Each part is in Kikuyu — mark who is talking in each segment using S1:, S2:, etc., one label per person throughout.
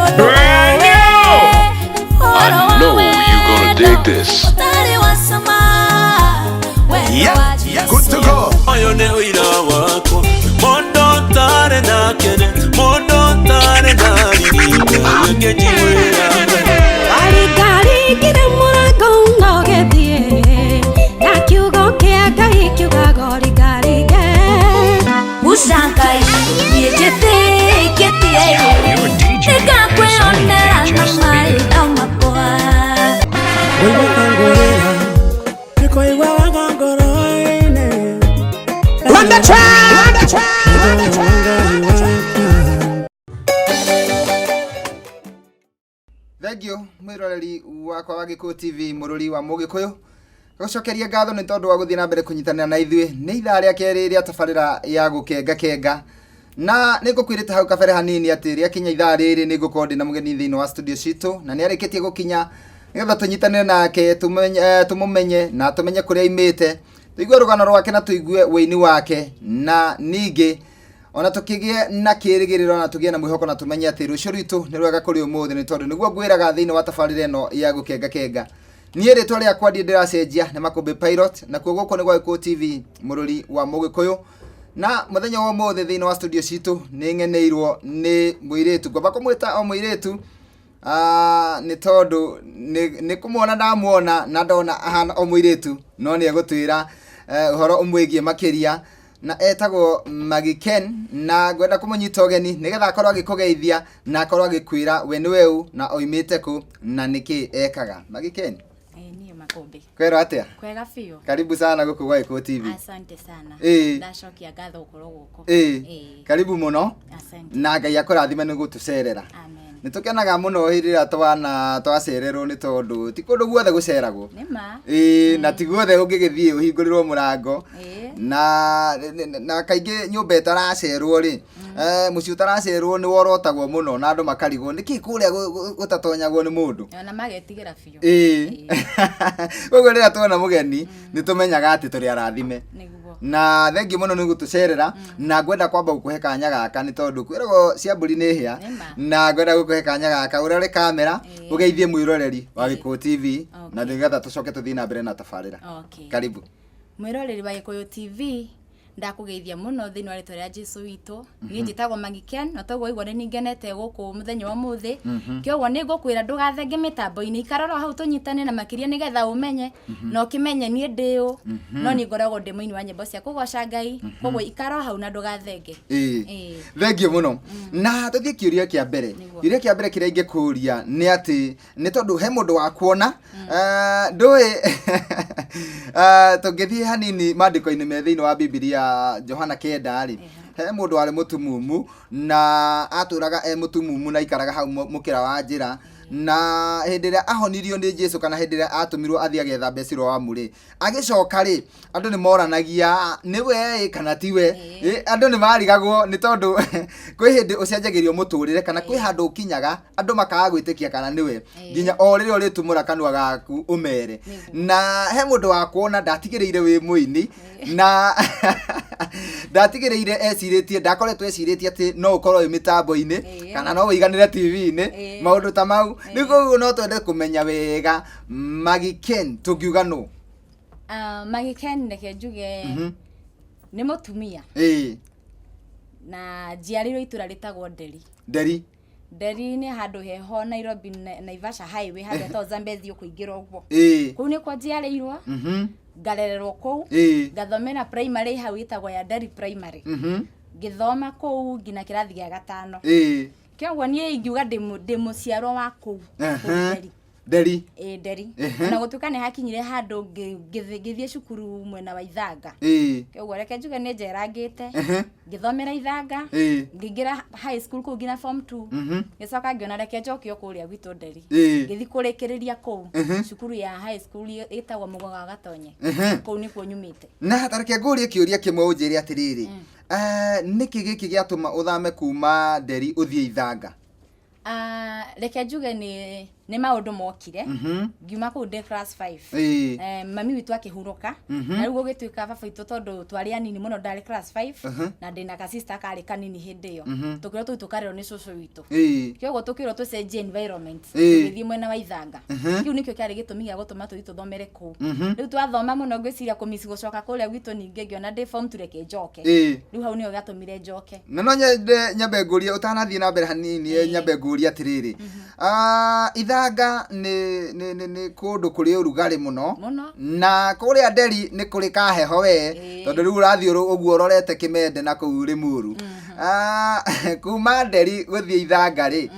S1: ũndũ
S2: Brand new!
S1: Ũhoro
S2: I
S1: wa
S2: know you gonna
S1: wendo
S2: dig this.
S1: ũtarĩ wa cama, wendo
S3: Yep,
S1: wa Jesũ.
S3: good to go.
S4: Ũyũ nĩ ũira wakwa mũndũ ũtarĩ na kĩene mũndũ ũtarĩ na riri ngĩnjiguĩra
S5: Waringaringire mũrango na ũgĩthiĩ na kiugo kĩa Ngai kiugaga ũringaringe.
S1: Guca Ngai niĩ njĩtĩkĩtie
S6: Your DJ has
S1: nĩngakwĩonera
S6: only
S1: na
S6: just
S1: maitho makwa.
S3: Run the track! Run the track! Run the track!
S7: Thengio mwiroreri wakwa wa Gĩkũyũ TV mũrũri wa Mũgĩkũyũ gũcokeria ngatho nĩ tondũ wa gũthiĩ na mbere kũnyitanĩra na ithuĩ. Nĩ ithaa rĩa kerĩ rĩa tabarĩra ya gũkenga kenga, na nĩ ngũkwĩrĩte hau kabere hanini atĩ rĩakinya ithaa rĩrĩ nĩ ngũkorwo ndĩ na mũgeni thĩinĩ wa studio citũ, na nĩ arĩkĩtie gũkinya nĩgetha tũnyitanĩre nake, tũmũmenye na tũmenye kũrĩa aimĩte, tũigue rũgano rwake na tũigue wĩini wake, na ningĩ ona tũkĩgĩe na kĩrĩgĩrĩro na tũgĩe na mwĩhoko na tũmenye atĩ rũciũ rwitũ nĩ rwega kũrĩ ũmũthĩ, nĩ tondũ nĩguo ngwĩraga thĩinĩ wa tabarĩra ĩno ya gũkenga kenga. Niĩ rĩtwa rĩakwa ndiĩ ndĩracenjia, nĩ Makũmbĩ Pilot, nakuo gũkũ nĩ gwa Gĩkũyũ TV mũrũri wa Mũgĩkũyũ. Na mũthenya wa ũmũthĩ thĩinĩ wa studio citũ nĩ ng'eneirwo nĩ mũirĩtu, ngwamba kũmwĩta o mũirĩtu nĩ tondũ nĩ kũmuona ndamuona na ndona ahana o mũirĩtu, no nĩ egũtwĩra ũhoro ũmwĩgiĩ makĩria, na etagwo Maggie Ken, na ngwenda kũmũnyita ũgeni nĩgetha akorwo agĩkũgeithia na akorwo agĩkwĩra we nĩ weũ na oimĩte kũ na nĩkĩ ekaga. Maggie Ken.
S8: Niĩ Makũmbĩ.
S7: Kwero atĩa?
S8: Kwega biũ.
S7: Karibu sana gũkũ gwa Gĩkũyũ TV.
S8: Asante sana. Ndacokia ngatho gũkorwo gũkũ.
S7: Karibu mũno.
S8: Asante.
S7: Na Ngai akũrathime nĩ gũtũcerera.
S8: Amen.
S7: Nĩ tũkenaga mũno hĩndĩ ĩrĩa twana twacererwo, nĩ tondũ ti kũndũ guothe gũceragwo.
S8: Nĩ ma.
S7: Na ti guothe ũngĩgĩthiĩ ũhingũrĩrwo mũrango. Na kaingĩ nyũmba ĩtaracerwo rĩ, mũciĩ ũtaracerwo nĩ worotagwo mũno na andũ makarigwo nĩkĩ kũrĩa gũtatonyagwo nĩ mũndũ.
S8: Ona magetigĩra biũ.
S7: Koguo rĩrĩa tuona mũgeni nĩ tũmenyaga atĩ tũrĩ arathime.
S8: Nĩguo.
S7: Na thengiũ mũno nĩ gũtũcerera, na ngwenda kwamba gũkũhe kanya gaka nĩ tondũ kwĩragwo cia mbũri nĩ hĩa.
S8: Nĩma.
S7: Na ngwenda gũkũhe kanya gaka ũrore kamera, ũgeithie mwĩroreri wa Gĩkũyũ TV, na nĩgetha tũcoke tũthiĩ na mbere na tabarĩra. Karibu.
S8: Mwĩroreri wa Gĩkũyũ TV, ndakũgeithia mũno thĩinĩ wa rĩtwa rĩa Jesu witũ. Niĩ njĩtagwo Maggie Ken, na toguo waigua nĩ ngenete gũkũ mũthenya wa ũmũthĩ. Kĩoguo nĩ ngũkwĩra ndũgathenge mĩtambo-inĩ, ikara oro hau tũnyitane na makĩria nĩgetha ũmenye na ũkĩmenye niĩ ndĩ ũ. No niĩ ngoragwo ndĩ mũini wa nyĩmbo cia kũgoca Ngai, koguo ikara hau na ndũgathenge.
S7: Thengiũ mũno. Na tũthiĩ kĩũria kĩa mbere. Kĩũria kĩa mbere kĩrĩa ingĩkũria nĩ atĩ nĩ tondũ he mũndũ wa kuona, ndũĩ, tũngĩthiĩ hanini maandĩko-inĩ me thĩinĩ wa Bibilia Johana 9 rĩ, he mũndũ warĩ mũtumumu na atũraga e mũtumumu na aikaraga hau mũkĩra wa njĩra, na hĩndĩ ĩrĩa ahonirio nĩ Jesu kana hĩndĩ ĩrĩa atũmirwo athiĩ agethambe Siloamu rĩ, agĩcoka rĩ, andũ nĩ moranagia nĩ we kana ti we. Andũ nĩ marigagwo nĩ tondũ kwĩ hĩndĩ ũcenjagĩrio mũtũrĩre kana kwĩ handũ ũkinyaga andũ makaga gwĩtĩkia kana nĩwe, nginya o rĩrĩa ũrĩtumũra kanua gaku ũmere. Na he mũndũ wa kuona ndatigĩrĩire wĩ mũini na ndatigĩrĩire ecirĩtie, ndakoretwo ecirĩtie atĩ no ũkorwo wĩ mĩtambo-inĩ kana no ũiganĩre TV-inĩ, maũndũ ta mau. Rĩu koguo no twende kũmenya wega Maggie Ken tũngiuga nũ?
S8: Maggie Ken, reke njuge nĩ mũtumia na njiarĩirwo itũra rĩtagwo Nderi.
S7: Nderi.
S8: Nderi nĩ handũ heho Nairobi Naivasha highway, handũ hetagwo Zambezi ũkũingĩra ũguo. Kũu nĩkuo njiarĩirwo, ngarererwo kũu, ngathomera primary hau ĩtagwo ya Nderi Primary. Ngĩthoma kũu nginya kĩrathi gĩa gatano. Kĩoguo niĩ ingiuga ndĩ mũciarwo wa kũu, kũu Nderi.
S7: Nderi.
S8: Ĩĩ, Nderi. Ona gũtuĩka nĩ hakinyire handũ ngĩthiĩ cukuru mwena wa Ithanga. Kĩoguo reke njuge nĩ njerangĩte. Ngĩthomera Ithanga, ngĩingĩra high school kũu nginya form 2. Ngĩcoka ngĩona reke njoke o kũrĩa gwitũ Nderi. Ngĩthiĩ kũrĩkĩrĩria kũu cukuru ya high school ĩtagwo Mũgwa wa Gatonye. Kũu nĩkuo nyumĩte.
S7: Na ta reke ngũrie kĩũria kĩmwe, ũnjĩre atĩrĩrĩ, nĩkĩ gĩkĩ gĩatũma ũthame kuma Nderi ũthiĩ Ithanga?
S8: Reke njuge nĩ Nĩ maũndũ mokire, ngiuma kũu ndĩ class 5. Mami witũ akĩhurũka, na rĩu gũgĩtuĩka baba witũ, tondũ twarĩ anini mũno, ndarĩ class 5 na ndĩna ka sister karĩ kanini hĩndĩ ĩyo, tũkĩrwo tũu tũkarerwo nĩ cũcũ witũ. Kĩoguo tũkĩrwo tũcenjie environment, tũgĩthiĩ mwena wa Ithanga. Kĩu nĩkĩo kĩarĩ gĩtũmi gĩa gũtũma tũthiĩ tũthomere kũu. Rĩu twathoma mũno, ngwĩciria kũmici gũcoka kũrĩa gwitũ ningĩ, ngĩona ndĩ form 2, reke njoke. Rĩu hau nĩho gĩatũmire njoke.
S7: Na no nyende nyambe ngũrie ũtanathiĩ na mbere hanini, nyambe ngũrie atĩrĩrĩ. Ithanga nĩ kũndũ kũrĩ ũrugarĩ mũno.
S8: Mũno.
S7: Na kũrĩa Nderi nĩ kũrĩ kaheho we. Tondũ rĩu ũrathiĩ ũguo ũrorete Kĩmende na kũu Rĩmuru. Kuma Nderi gũthiĩ Ithanga rĩ,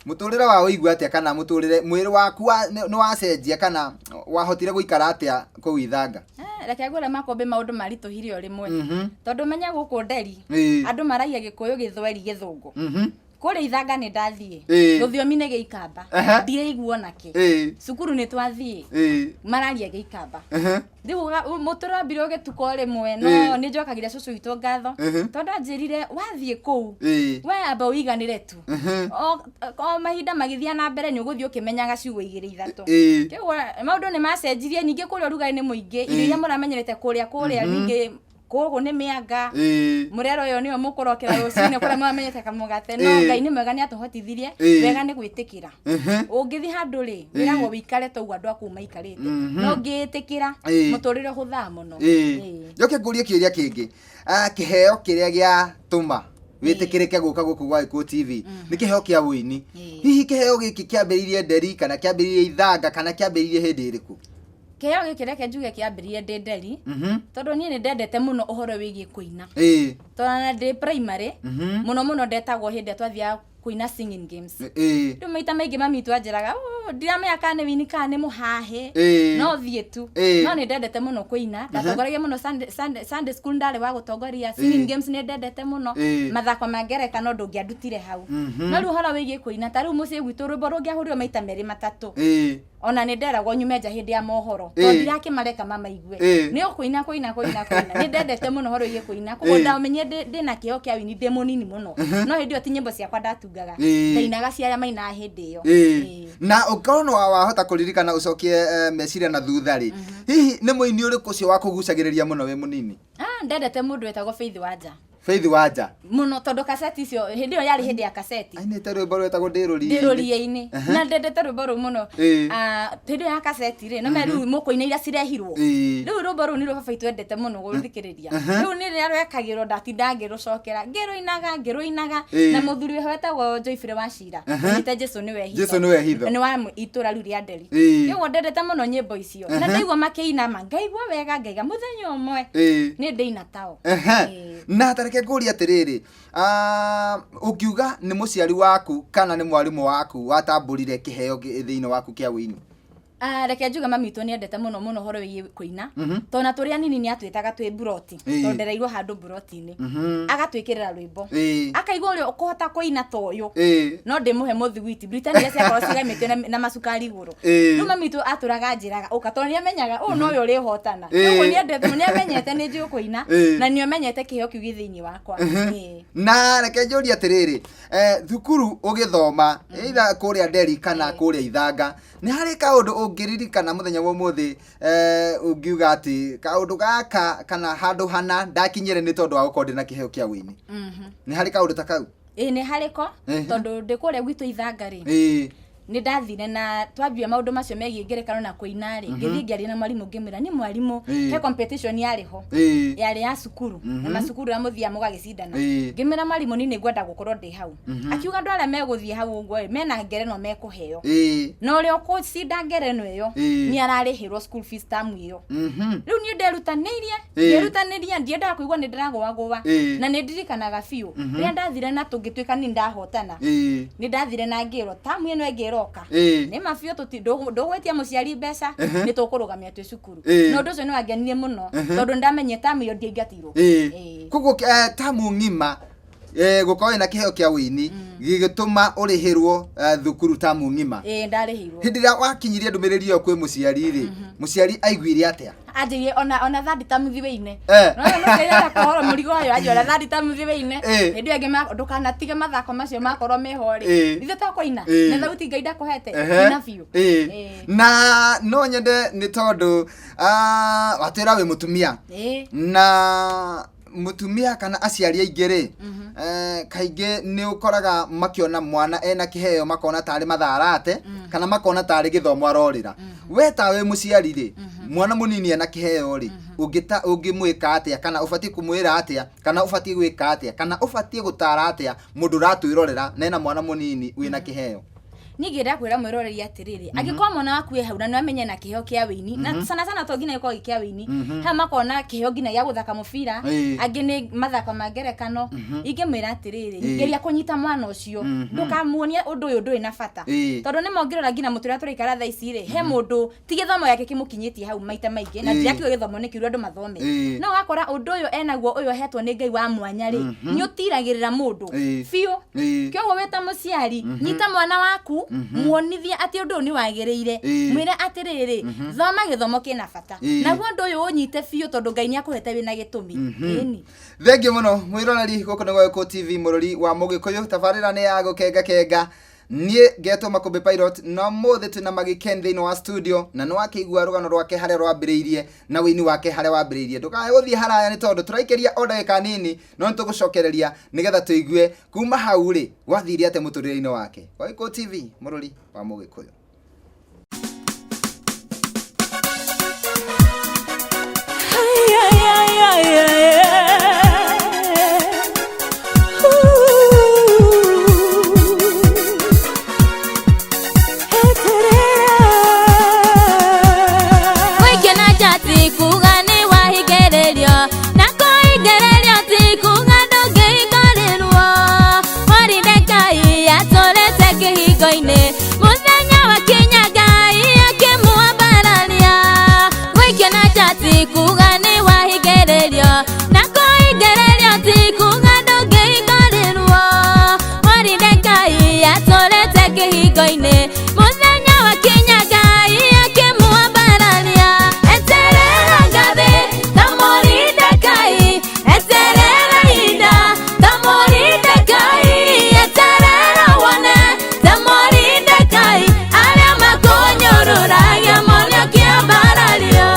S7: mũtũrĩre wa ũigua atĩa, kana mũtũrĩre mwĩrĩ waku nĩ wacenjia, kana wahotire gũikara atĩa kũu Ithanga?
S8: Reke ngwĩre, makũmbĩ maũndũ maritũhire o rĩmwe, tondũ menya gũkũ Nderi andũ maragia Gĩkũyũ, Gĩthweri, Gĩthũngũ. Kũrĩa Ithanga nĩ ndathiĩ, rũthiomi nĩ Gĩikamba. Ndiraiguo nakĩ. Cukuru nĩ twathiĩ, mararia Gĩikamba. Rĩu mũtũrĩre wambire ũgĩtuka o rĩmwe, no nĩ njokagĩria cũcũ witũ ngatho, tondũ anjĩrire wathiĩ kũu, we amba ũiganĩre tu. O mahinda magĩthiĩ na mbere, nĩ ũgũthiĩ ũkĩmenyaga ciugo igĩrĩ ithatũ. Kĩguo maũndũ nĩ macenjirie. Ningĩ kũrĩa ũrugarĩ nĩ mũingĩ, irio iria mũramenyerete kũrĩa ningĩ kũgũ nĩ mĩanga. Mũrero ũyũ nĩyo mũkũrokera rũcinĩ, kũrĩa mũramenyete kamũgate. No Ngai nĩ mwega, nĩ atũhotithirie. Wega nĩ gwĩtĩkĩra. Ũngĩthiĩ handũ rĩ, wĩragwo wĩikare ta ũguo andũ a kũu maikarĩte, no ũngĩĩtĩkĩra, mũtũrĩre ũhũthaga mũno.
S7: Njoke ngũrie kĩũria kĩngĩ. Kĩheo kĩrĩa gĩatũma wĩtĩkĩrĩke gũka gũkũ gwa Gĩkũyũ TV nĩ kĩheo kĩa ũini. Hihi kĩheo gĩkĩ kĩambĩrĩirie Nderi, kana kĩambĩrĩirie Ithanga, kana kĩambĩrĩirie hĩndĩ ĩrĩkũ?
S8: Kĩheo gĩkĩ, reke njuge kĩambĩrĩirie ndĩ Nderi, tondũ niĩ nĩ ndendete mũno ũhoro wĩgiĩ kũina. Tondũ ona ndĩ primary, mũno mũno ndetagwo hĩndĩ ĩrĩa twathiaga kũina singing games. Rĩu maita maingĩ mami witũ anjĩraga, "Oh, ndiramenya kana nĩ wini kana nĩ mũhahĩ, no thiĩ tu." No nĩ ndendete mũno kũina, ndatongoragia mũno Sunday school, ndarĩ wa gũtongoria singing games, nĩ ndendete mũno mathako ma ngerekano, ndũngĩandutire hau. No rĩu ũhoro wĩgiĩ kũina, ta rĩu mũciĩ gwitũ rwĩmbo rũngĩahũrirwo maita merĩ matatũ, ona nĩ nderagwo nyume nja hĩndĩ ya mohoro, tondũ ndirakĩmareka mamaigue. Nĩ ũkũina, kũina, kũina, kũina. Nĩ ndendete mũno ũhoro wĩgiĩ kũina, koguo ndamenye ndĩna kĩheo kĩa wĩini ndĩ mũnini mũno. No hĩndĩ ĩyo ti nyĩmbo ciakwa ndatungaga, ndainaga cia arĩa mainaga hĩndĩ ĩyo.
S7: Na ũkorwo no wahota kũririkana, ũcokie meciria na thutha rĩ, hihi nĩ mũini ũrĩkũ ũcio wakũgucagĩrĩria mũno wĩ mũnini?
S8: Ah, ndendete mũndũ wetagwo Faith Wanja.
S7: Faith Wanja.
S8: Mũno, tondũ kaseti icio hĩndĩ ĩyo yarĩ hĩndĩ ya kaseti.
S7: Ainĩte rwĩmbo rwetagwo Ndĩrũria-inĩ.
S8: Ndĩrũria-inĩ, na ndendete rwĩmbo rũu mũno. Ah, hĩndĩ ĩyo ya kaseti rĩ, no me rĩu mũkũina iria cirehirwo. Rĩu rwĩmbo rũu nĩruo baba itũ endete mũno gũthikĩrĩria. Rĩu nĩ rĩrĩa rwekagĩrwo, ndatinda ngĩrũcokera, ngĩrũinaga, ngĩrũinaga. Na mũthuri wĩho wetagwo Joyfrey wa Cira, oigĩte Jesu nĩwe hitho.
S7: Jesu nĩwe hitho.
S8: Nĩ wa itũra rĩu rĩa Nderi. Kĩoguo ndendete mũno nyĩmbo icio, na ndaigua makĩinama ngaigua wega, ngaiga mũthenya ũmwe nĩ ndĩina tao.
S7: Na tareke ngũrie atĩrĩrĩ, ũngiuga nĩ mũciari waku kana nĩ mwarimũ waku watambũrire kĩheo thĩinĩ waku kĩa ũini?
S8: Ah, reke njuge mami witũ nĩ endete mũno mũno ũhoro wĩgiĩ kũina, tondũ na tũrĩ anini nĩ atwĩtaga twĩ mburoti, tondũ ndereirwo handũ mburoti-inĩ, agatwĩkĩrĩra rwĩmbo, akaigua ũrĩa ũkũhota kũina ta ũyũ, no ndĩmũhe mũthiguiti Britannia iria ciakorwo cigemĩtio na macukari igũrũ. Rĩu mami witũ atũraga njĩraga ũka, tondũ nĩ amenyaga ũyũ nowe ũrĩhotana. Koguo nĩ endete, nĩ amenyete nĩ njũĩ kũina, na nĩ amenyete kĩheo kĩu gĩ thĩinĩ wakwa.
S7: Na reke njũrie atĩrĩrĩ, thukuru ũgĩthoma, either kũrĩa Nderi kana kũrĩa Ithanga, nĩ harĩ kaũndũ ũngĩririkana mũthenya wa ũmũthĩ, ũngiuga atĩ kaũndũ gaka kana handũ hana ndakinyire nĩ tondũ wa gũkorwo ndĩna kĩheo kĩa ũini? Nĩ harĩ kaũndũ ta kau?
S8: Ĩĩ, nĩ harĩ ko. Tondũ ndĩ kũrĩa gwitũ Ithanga rĩ, nĩ ndathire na twambia maũndũ macio megiĩ ngerekano na kũina rĩ, ngĩthiĩ ngĩaria na mwarimũ, ngĩmwĩra nĩ mwarimũ, he competition yarĩ ho, yarĩ ya cukuru na macukuru arĩa mũthiaga mũgagĩcindana. Ngĩmwĩra mwarimũ, niĩ nĩ ngwenda gũkorwo ndĩ hau. Akiuga andũ arĩa megũthiĩ hau ũguo rĩ, mena ngerenwa mekũheo, na ũrĩa ũkũcinda ngerenwa ĩyo nĩ ararĩhĩrwo school fees tamu ĩyo. Rĩu niĩ nderutanĩirie, ngerutanĩria, ndiendaga kũigua nĩ ndĩragũagũa. Na nĩ ndirikanaga biũ rĩrĩa ndathire na tũngĩtuĩka nĩ ndahotana, nĩ ndathire na ngĩrwo tamu ĩno ĩngĩ ĩroka, nĩ ma biũ ndũgwĩtia mũciari mbeca, nĩ tũkũrũgamia twĩ cukuru. Na ũndũ ũcio nĩ wangenirie mũno, tondũ nĩ ndamenyire tamu ĩyo ndiaingatirwo.
S7: Koguo tamu ng'ima. Gũkorwo wĩna kĩheo kĩa ũini gĩgĩtũma ũrĩhĩrwo thukuru tamu ng'ima.
S8: Ĩĩ, ndarĩhirwo.
S7: Hĩndĩ ĩrĩa wakinyirie ndũmĩrĩri ĩyo kwĩ mũciari rĩ, mũciari aiguire atĩa?
S8: Anjĩrie ona thandi ta mũthi wĩine.
S7: Eh.
S8: No kũhoro mũrigo ũyũ anjĩrie ona thandi ta mũthi wĩine.
S7: Eh.
S8: Hĩndĩ ĩyo ĩngĩ ndũkanatige mathako macio makorwo meho rĩ.
S7: Eh.
S8: Ithuĩ to kũina.
S7: Eh.
S8: Na thauti Ngai ndakũhete.
S7: Ehe.
S8: Ina biũ.
S7: Ĩĩ.
S8: Ĩĩ.
S7: Na no nyende nĩ tondũ watwĩra wĩ mũtumia.
S8: Ĩĩ.
S7: Na mũtumia kana aciari aingĩ rĩ, kaingĩ nĩ ũkoraga makĩona mwana ena kĩheo makona tarĩ matharate kana makona tarĩ gĩthomo arorĩra. We ta wĩ mũciari rĩ, mwana mũnini ena kĩheo rĩ, ũngĩmwĩka atĩa kana ũbatiĩ kũmwĩra atĩa kana ũbatiĩ gwĩka atĩa kana ũbatiĩ gũtara atĩa mũndũ ũratwĩrorera na ena mwana mũnini wĩna kĩheo?
S8: Niĩ ngĩenda kwĩra mwĩroreri atĩrĩrĩ, angĩkorwo mwana waku wĩ hau na nĩwamenye na kĩheo kĩa wĩini, na sana sana to nginya gĩkorwo gĩ kĩa wĩini, haya makona kĩheo nginya gĩa gũthaka mũbira,
S7: Ĩĩ.
S8: angĩ nĩ mathako ma ngerekano, ingĩmwĩra atĩrĩrĩ,
S7: Ĩĩ.
S8: geria kũnyita mwana ũcio, ndũkamuonie ũndũ ũyũ ndũrĩ na bata.
S7: Ĩĩ.
S8: Tondũ nĩ mongĩrora nginya mũtũrĩre tũraikara thaa ici rĩ, he mũndũ ti gĩthomo gĩake kĩmũkinyĩtie hau maita maingĩ, na
S7: Ĩĩ.
S8: ndirakiuga gĩthomo nĩ kĩũru andũ mathome.
S7: Ĩĩ.
S8: No ũgakora ũndũ ũyũ enaguo ũyũ ahetwo nĩ Ngai wa mwanya rĩ, nĩ ũtiragĩrĩra mũndũ
S7: Ĩĩ.
S8: biũ.
S7: Ĩĩ.
S8: Kĩoguo wĩ ta mũciari, nyita mwana waku, muonithie atĩ ũndũ ũyũ nĩ wagĩrĩire.
S7: Ĩĩ.
S8: Mwĩre atĩrĩrĩ, thoma gĩthomo kĩna bata.
S7: Ĩĩ.
S8: Naguo ũndũ ũyũ ũnyite biũ tondũ Ngai nĩ akũhete wĩna gĩtũmi. Ĩni.
S7: Thengiũ mũno mwĩroreri gũkũ nĩ Gĩkũyũ TV mũrũri wa mũgĩkũyũ, tabarĩra nĩ ya gũkenga kenga. Niĩ ngetwo Makũmbĩ Pilot na ũmũthĩ twĩna Maggie Ken thĩinĩ wa studio na nĩ wakĩigua rũgano rwake harĩa rwambĩrĩirie na wĩini wake harĩa wambĩrĩirie. Ndũkae gũthiĩ haraya nĩ tondũ tũraikĩria o ndagĩka nini no nĩ tũgũcokereria nĩgetha tũigue kuma hau rĩ gwathire atĩa mũtũrĩre-inĩ wake. Gĩkũyũ TV mũrũri wa mũgĩkũyũ.
S1: Gwĩkena ti kuga nĩ wahingĩrĩrio, na kũhingĩrĩrio ti kuga ndũngĩhingũrĩrwo. Moridekai atũrĩte kĩhingo-inĩ, mũthenya wakinya Ngai akĩmwambararia. Gwĩkena ti kuga nĩ wahingĩrĩrio, na kũhingĩrĩrio ti kuga ndũngĩhingũrĩrwo. Moridekai atũrĩte kĩhingo-inĩ, mũthenya wakinya Ngai akĩmwambararia. Eterera ngathĩ ta Moridekai, eterera ihinda ta Moridekai, eterera wone ta Moridekai, arĩa makũnyũrũragia mone ũkĩambarario.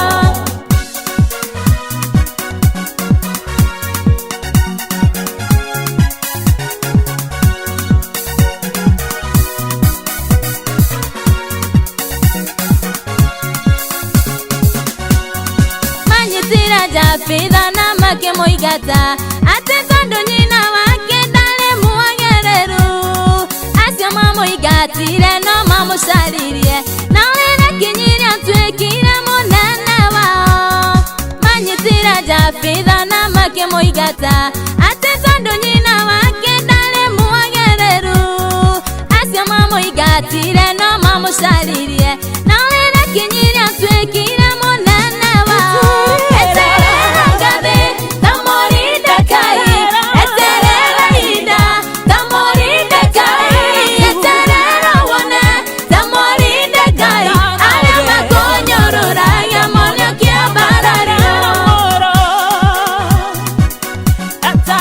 S1: Manyitira Jabitha na makĩmũingata atĩ tondũ nyina wake ndarĩ mwagĩrĩru. Acio mamũingatire no mamũcaririe, na rĩrĩa akinyire atuĩkire mũnene wao. Manyitira Jabitha na makĩmũingata atĩ tondũ nyina wake ndarĩ mwagĩrĩru. Acio mamũingatire no mamũcaririe, na rĩrĩa akinyire atuĩkire mũnene wao. Eterera ngathĩ ta Moridekai, eterera ihinda ta Moridekai, eterera wone ta Moridekai, arĩa makũnyũrũragia mone ũkĩambarario.
S2: Eterera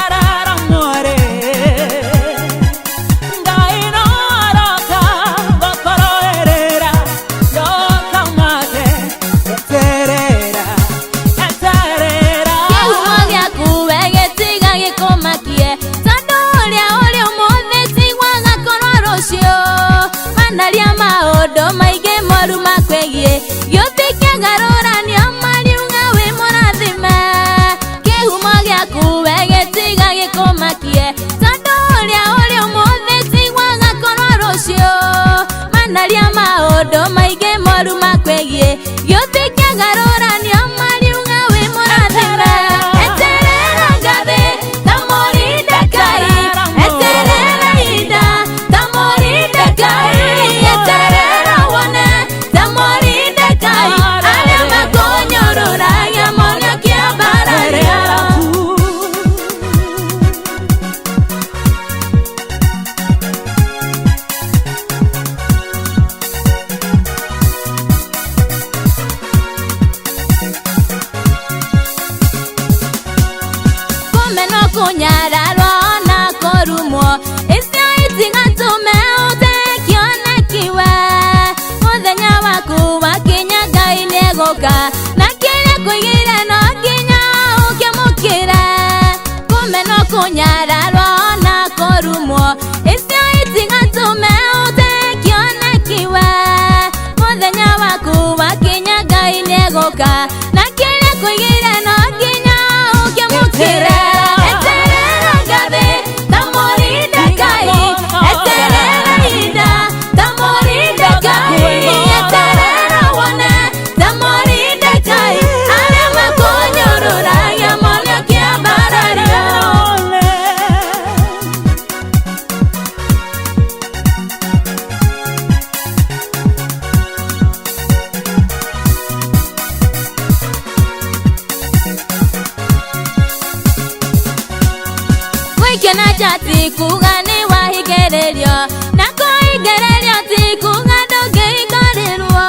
S1: wahingĩrĩrio na kũhingĩrĩrio ti kuga ndũngĩhingũrĩrwo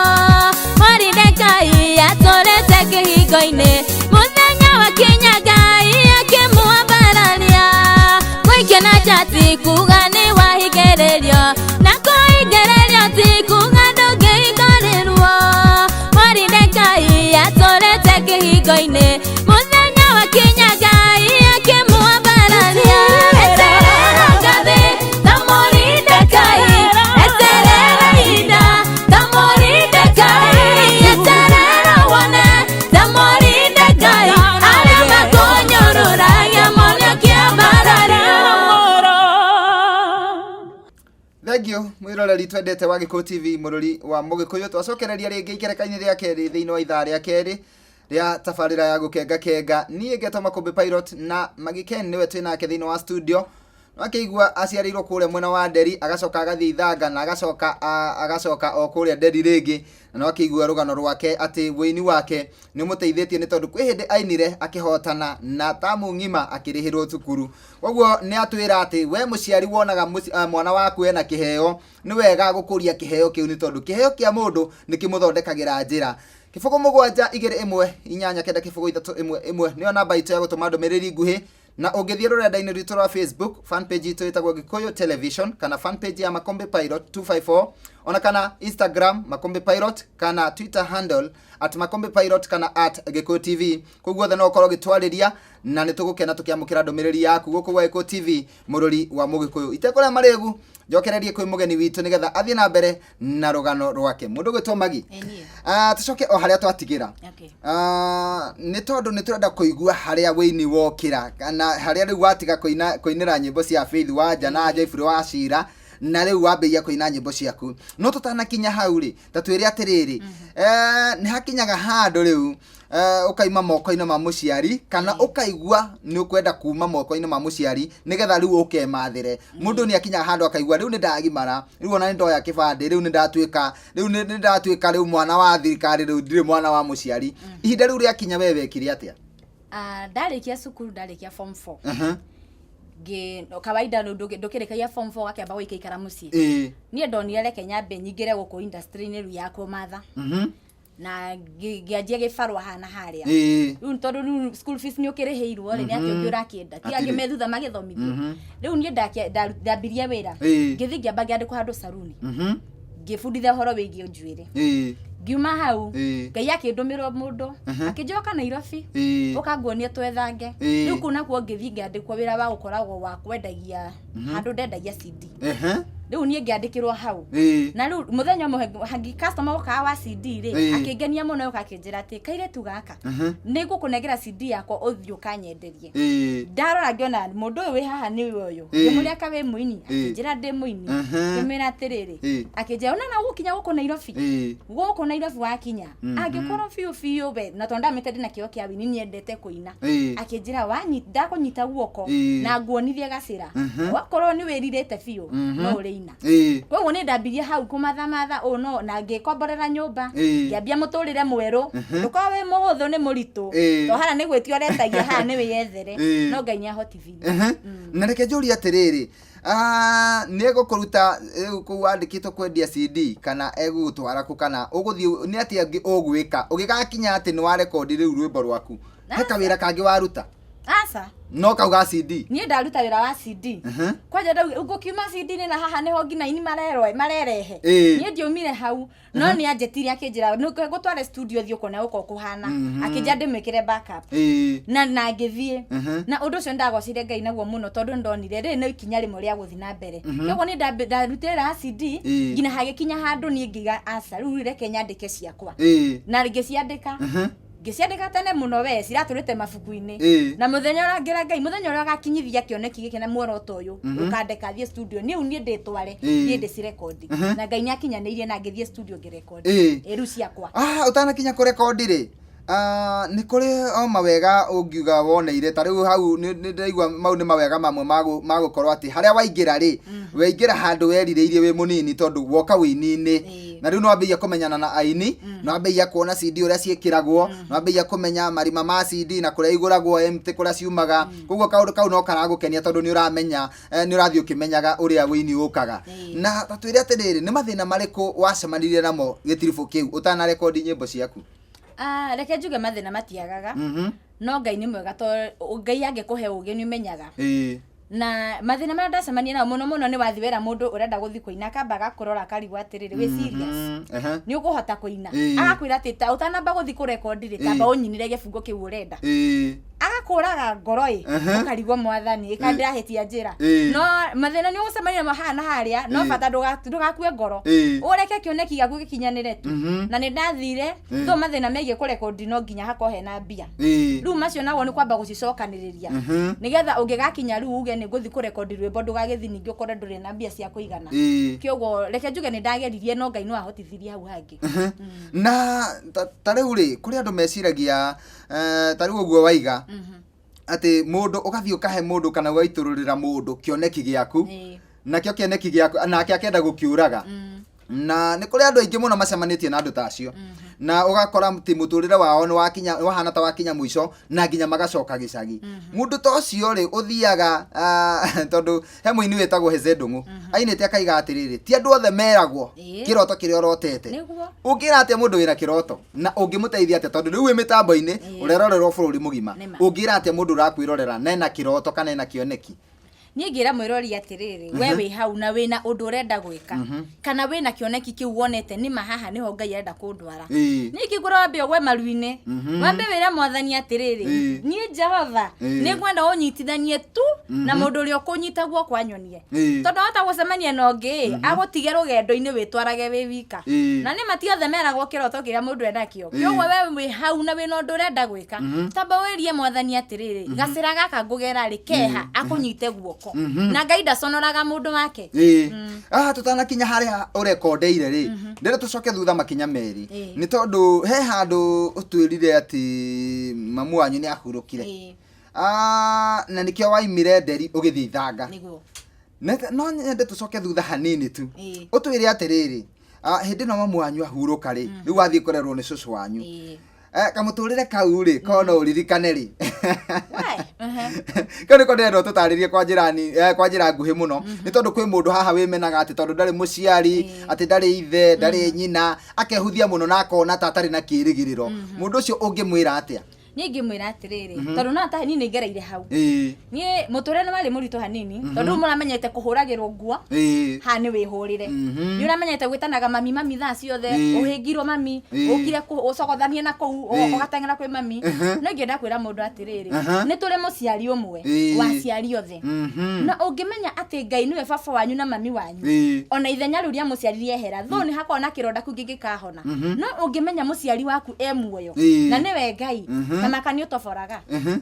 S1: Moridekai atũrĩte kĩhingo-inĩ mũthenya wakinya Ngai akĩmwambararia gũikio na nja ti kuga nĩ wahingĩrĩrio na kũhingĩrĩrio ti kuga ndũngĩhingũrĩrwo Moridekai atũrĩte kĩhingo-inĩ mũthenya wakinya Ngai akĩmwambararia eterera ngathĩ ta Moridekai eterera ihinda ta Moridekai eterera wone ta Moridekai arĩa makũnyũrũragia mone ũkĩambarario.
S7: Thengiũ mwĩroreri twendete wa Gĩkũyũ TV mũrũri wa Mũgĩkũyũ. Twacokereria rĩngĩ ikereka-inĩ rĩa kerĩ thĩinĩ wa ithaa rĩa kerĩ rĩa tabarĩra ya gũkenga kenga. Niĩ ngetwo Makũmbĩ Pilot na Maggie Ken nĩwe twĩ nake thĩinĩ wa studio. Wakĩigua aciarĩirwo kũrĩa mwena wa Nderi, agacoka agathiĩ Ithanga na agacoka agacoka o kũrĩa Nderi rĩngĩ. Na nĩwakĩigua rũgano rwake atĩ wũini wake nĩ ũmũteithĩtie nĩ tondũ kwĩ hĩndĩ ainire akĩhotana na tamu ng'ima akĩrĩhĩrwo cukuru. Koguo nĩ atwĩra atĩ we mũciari wonaga mwana waku ena kĩheo, nĩ wega gũkũria kĩheo kĩu nĩ tondũ kĩheo kĩa mũndũ nĩ kĩmũthondekagĩra njĩra. 0 7 2 1 8 9 0 3 1 1 nĩyo namba itũ ya gũtũma ndũmĩrĩri nguhĩ. Na ũngĩthiĩ rũrenda-inĩ rwitũ rwa Facebook, fan page itũ ĩtagwo Gĩkũyũ Television kana fan page ya Makombe Pilot 254, ona kana Instagram Makombe Pilot kana Twitter handle at Makombe Pilot kana at Gĩkũyũ TV. Kũu guothe no ũkorwo ũgĩtwarĩria na nĩ tũgũkena tũkĩamũkĩra ndũmĩrĩri yaku gũkũ gwa Gĩkũyũ TV mũrũri wa Mũgĩkũyũ. Itekũrĩa marĩgu, njokererie kwĩ mũgeni witũ nĩgetha athiĩ na mbere na rũgano rwake. Mũndũ ũgwĩtwo Maggie.
S8: Ĩ niĩ.
S7: Tũcoke o harĩa twatigĩra.
S8: Okay.
S7: Nĩ tondũ nĩ tũrenda kũigua harĩa wĩini wokĩra kana harĩa rĩu watiga kũina kũinĩra nyĩmbo cia Faith Wanja na Jeffrey wa Cira na rĩu wambĩrĩria kũina nyĩmbo ciaku. No tũtanakinya hau rĩ, ta twĩre atĩrĩrĩ, nĩ hakinyaga handũ rĩu ũkaima moko-inĩ ma mũciari kana ũkaigua nĩ ũkwenda kuma moko-inĩ ma mũciari nĩgetha rĩu ũkemathĩre. Mũndũ nĩ akinyaga handũ akaigua rĩu nĩ ndagimara, rĩu ona nĩ ndoya kĩbandĩ, rĩu nĩ ndatuĩka, rĩu nĩ ndatuĩka rĩu mwana wa thirikari, rĩu ndirĩ mwana wa mũciari. Ihinda rĩu rĩakinya we wekire atĩa?
S8: Ndarĩkia cukuru, ndarĩkia form 4. Ngĩ kawaida ndũkĩrĩkagia form 4 ũgakĩamba gũikaikara mũciĩ. Niĩ ndonire reke nyambe nyingĩre gũkũ industry-inĩ rĩu ya kũmatha. Na ngĩanjia gĩbarũa haha na harĩa. Rĩu tondũ rĩu school fees nĩ ũkĩrĩhĩirwo rĩ, nĩ atĩa ũngĩ ũrakĩenda? Ti angĩ me thutha magĩthomithio. Rĩu niĩ ndambirie wĩra. Ngĩthiĩ ngĩamba ngĩandĩkwo handũ saruni. Ngĩbundithia ũhoro wĩgiĩ njuĩrĩ. Ngiuma hau, Ngai akĩndũmĩra mũndũ, akĩnjoka Nairobi, ũka nguonie twethange. Rĩu kũu nakuo ngĩthiĩ ngĩandĩkwo wĩra wa gũkoragwo wa kwendagia handũ ndendagia CD. Rĩu niĩ ngĩandĩkĩrwo hau. Na rĩu mũthenya ũmwe hangi customer okaga wa CD rĩ, akĩngenia mũno oka akĩnjĩra atĩ kairĩtu gaka, nĩ ngũkũnengera CD yakwa ũthiĩ ũkanyenderie. Ndarora ngĩona mũndũ ũyũ wĩ haha nĩwe ũyũ. Ngĩmũria ka wĩ mũini? Akĩnjĩra ndĩ mũini. Ngĩmwĩra atĩrĩrĩ, akĩnjĩra ona na ũgũkinya gũkũ Nairobi? Gũkũ Nairobi wakinya, angĩkorwo biũ biũ we, na tondũ ndamĩte ndĩna kĩo kĩa wĩini nyendete kũina. Akĩnjĩra ndakũnyita guoko na nguonithie gacĩra. Wakorwo nĩ wĩrirĩte biũ, no ũrĩina. Koguo nĩ ndambirie hau kũmathamatha ũũ no na ngĩkomborera nyũmba, ngĩambia mũtũrĩre mwerũ. Ndũkorwo wĩ mũhũthũ nĩ mũritũ. To haha nĩ gwĩtia ũretagia, haha nĩ wĩyethere. No Ngai nĩ ahotithirie.
S7: Na reke njũrie atĩrĩrĩ, nĩ egũkũruta rĩu kũu wandĩkĩtwo kwendia CD kana egũgũtwara kũ kana ũgũthiĩ nĩ atĩa ũngĩ ũgwĩka ũgĩgakinya atĩ nĩ warekondi rĩu rwĩmbo rwaku? He kawĩra kangĩ waruta?
S8: Aca.
S7: No kau ga CD?
S8: Niĩ ndaruta wĩra wa CD. Kwanja ngũkiuma CD nĩ na haha nĩho nginya aini marerehe. Niĩ ndiaumire hau. No nĩ anjĩtire akĩnjĩra, Nĩ ngũtware studio thiĩ ũkone gũkũ kũhana. Akĩnjĩra ndĩmwĩkĩre backup. Na ngĩthiĩ. Na ũndũ ũcio nĩndagocire Ngai naguo mũno tondũ nĩndonire rĩrĩ nĩ ikinya rĩmwe rĩa gũthiĩ na mbere. Koguo niĩ ndarutire wĩra wa CD, nginya hagĩkinya handũ niĩ ngiuga aca, rĩu reke nyandĩke ciakwa. Na ngĩciandĩka. Ngĩciandĩka tene mũno we, ciratũrĩte mabuku-inĩ. Na mũthenya ũrĩa ngĩra Ngai, mũthenya ũrĩa ũgakinyithia kĩoneki gĩkĩ na muoroto ũyũ, ũkandeka thiĩ studio, niĩ rĩu niĩ ndĩtware, thiĩ ndĩcirekondi. Na Ngai nĩakinyanĩirie na ngĩthiĩ studio ngĩrekondi. Ĩ rĩu ciakwa.
S7: Ũtanakinya kũrekondi rĩ, Ah, nĩ kũrĩ o mawega ũngiuga woneire ta rĩu hau nĩ nĩ ndĩraigua mau nĩ mawega mamwe ma gũ- ma gũkorwo atĩ harĩa waingĩra rĩ waingĩra handũ werirĩirie wĩ mũnini tondũ woka wĩini-inĩ
S8: Ĩĩ.
S7: na rĩu nĩwambĩrĩria kũmenyana na aini nĩwambĩrĩria kuona CD ũrĩa ciĩkĩragwo nĩwambĩrĩria kũmenya marima ma CD na kũrĩa igũragwo empty kũrĩa ciumaga koguo kaũndũ kau no karagũkenia tondũ nĩ ũramenya nĩ ũrathiĩ ũkĩmenyaga ũrĩa wĩini ũkaga.
S8: Ĩĩ.
S7: Na ta twĩre atĩrĩrĩ, nĩ mathĩna marĩkũ wacemanirie namo gĩtiribũ kĩu ũtanarekondi nyĩmbo ciaku?
S8: Ah, reke njuge mathĩna matiagaga. No Ngai nĩ mwega to Ngai angĩkũhe ũgĩ nĩ ũmenyaga.
S7: Ĩĩ.
S8: Na mathĩna marĩa ndacemania namo mũno mũno nĩ wathiĩ wera mũndũ ũrenda gũthiĩ kũina akamba agakũrora akarigwo atĩrĩrĩ wĩ serious?
S7: Ehe.
S8: Nĩ ũkũhota kũina?
S7: Ĩĩ.
S8: Agakwĩra atĩ ta ũtanamba gũthiĩ kũrekondi rĩ, tamba
S7: Ĩĩ.
S8: ũnyinĩre gĩbungo kĩu ũrenda.
S7: Ĩĩ.
S8: Agakũraga ngoro ĩ, ũkarigwo mwathani ĩ kana ndĩrahĩtia njĩra.
S7: Ĩĩ.
S8: No mathĩna nĩ ũgũcemania namo haha na harĩa, no
S7: Ĩĩ.
S8: bata ndũgakue ngoro.
S7: Ĩĩ.
S8: Ũreke kĩoneki gĩaku gĩkinyanĩre tu. Na nĩ ndathire,
S7: Ĩĩ.
S8: though mathĩna megiĩ kũrekondi no nginya hakorwo hena mbia.
S7: Ĩĩ.
S8: Rĩu macio naguo nĩ kwamba gũcicokanĩrĩria. Nĩgetha ũngĩgakinya rĩu uge nĩ ngũthiĩ kũrekondi rwĩmbo ndũgagĩthiĩ ningĩ ũkore ndũrĩ na mbia cia kũigana.
S7: Ĩĩ.
S8: Kĩoguo reke njuge nĩ ndageririe no Ngai no ahotithirie hau hangĩ.
S7: Na ta rĩu rĩ, kũrĩ andũ meciragia Eh, ta rĩu ũguo waiga atĩ mũndũ ũgathiĩ ũkahe mũndũ kana ũgaitũrũrĩra mũndũ kĩoneki gĩaku
S8: Ĩĩ.
S7: nakĩo kĩoneki gĩaku nake akenda gũkĩũraga na nĩ kũrĩ andũ aingĩ mũno macemanĩtie na andũ ta acio na ũgakora atĩ mũtũrĩre wao nĩ wakinya nĩ wahana ta wakinya mũico na nginya magacoka gĩcagi mũndũ ta ũcio rĩ ũthiaga ah, tondũ he mũini wĩtagwo Heze Ndũng'ũ ainĩte akaiga atĩrĩrĩ ti andũ othe meragwo
S8: Ĩĩ.
S7: kĩroto kĩrĩa ũrotete
S8: Nĩguo.
S7: ũngĩra atĩa mũndũ wĩna kĩroto na ũngĩmũteithia atĩa tondũ rĩu wĩ mĩtambo-inĩ
S8: Ĩĩ.
S7: ũrerorerwo bũrũri mũgima
S8: Nĩma.
S7: ũngĩra atĩa mũndũ ũrakwĩrorera na ena kĩroto kana ena kĩoneki
S8: Niĩ ingĩra mwĩrori atĩrĩrĩ, we wĩ hau na wĩna ũndũ ũrenda gwĩka, kana wĩna kĩoneki kĩu wonete nĩma haha nĩho Ngai arenda kũndwara.
S7: Ĩĩ.
S8: Niĩ ingĩkwĩra wambe ũgwe maru-inĩ, wambe wĩre mwathani atĩrĩrĩ,
S7: Ĩĩ.
S8: niĩ Jehova
S7: Ĩĩ.
S8: nĩ ngwenda ũnyitithanie tu na mũndũ ũrĩa ũkũnyita guoko anyonie.
S7: Ĩĩ.
S8: Tondũ wahota gũcemania na ũngĩ ĩ, agũtige rũgendo-inĩ wĩtwarage wĩ wika.
S7: Ĩĩ.
S8: Na nĩma ti othe meragwo kĩroto kĩrĩa mũndũ enakĩo.
S7: Ĩĩ.
S8: Kĩoguo we wĩ hau na wĩna ũndũ ũrenda gwĩka, tamba wĩrie mwathani atĩrĩrĩ, gacĩra gaka ngũgera rĩ keha, akũnyite guoko. Na Ngai ndaconoraga mũndũ wake.
S7: Ĩĩ. Ah, tũtanakinya harĩa ũrekondeire rĩ, ndĩrenda tũcoke thutha makinya merĩ.
S8: Ĩĩ.
S7: Nĩ tondũ he handũ ũtwĩrire atĩ mamu wanyu nĩ ahurũkire.
S8: Ĩĩ.
S7: Ah, na nĩkĩo waimire nderi ũgĩthiĩ ithanga.
S8: Nĩguo.
S7: No nyende tũcoke thutha hanini tu.
S8: Ĩĩ.
S7: Ũtwĩre atĩrĩrĩ, ah, hĩndĩ ĩno mamu wanyu ahurũka rĩ, rĩu wathiĩ kũrerwo nĩ cũcũ wanyu.
S8: Ĩĩ.
S7: Kamũtũrĩre kau rĩ, korwo no ũririkane rĩ.
S8: Why?
S7: Kau nĩko ndĩrenda ũtũtarĩrie kwa njĩra ni, kwa njĩra nguhĩ mũno. Nĩ tondũ kwĩ mũndũ haha wĩmenaga atĩ tondũ ndarĩ mũciari, atĩ ndarĩ ithe, ndarĩ nyina, akehuthia mũno na akona ta atarĩ na kĩrĩgĩrĩro. Mũndũ ũcio ũngĩmwĩra atĩa?
S8: Niĩ ingĩmwĩra atĩrĩrĩ, tondũ no ta niĩ nĩ ngereire hau.
S7: Ĩĩ.
S8: Niĩ mũtũrĩre nĩ warĩ mũritũ hanini, tondũ rĩu mũramenyete kũhũragĩrwo nguo,
S7: Ĩĩ.
S8: haha nĩ wĩhũrĩre. Nĩ ũramenyete gwĩtanaga mami mami thaa ciothe,
S7: Ĩĩ.
S8: ũhĩngirwo mami,
S7: Ĩĩ.
S8: ũkire ũcogothanie na kũu,
S7: Ĩĩ.
S8: ũgateng'era kwĩ mami. No ingĩenda kwĩra mũndũ atĩrĩrĩ,
S7: Aha.
S8: nĩ tũrĩ mũciari ũmwe
S7: Ĩĩ.
S8: wa aciari othe. Na ũngĩmenya atĩ Ngai nĩwe baba wanyu na mami wanyu,
S7: Ĩĩ.
S8: ona ithenya rĩu rĩa mũciari rĩehera, though nĩ hakoragwo na kĩronda kĩu kĩngĩkahona. No ũngĩmenya mũciari waku e muoyo,
S7: Ĩĩ.
S8: na nĩwe Ngai, na maka nĩ ũtoboraga.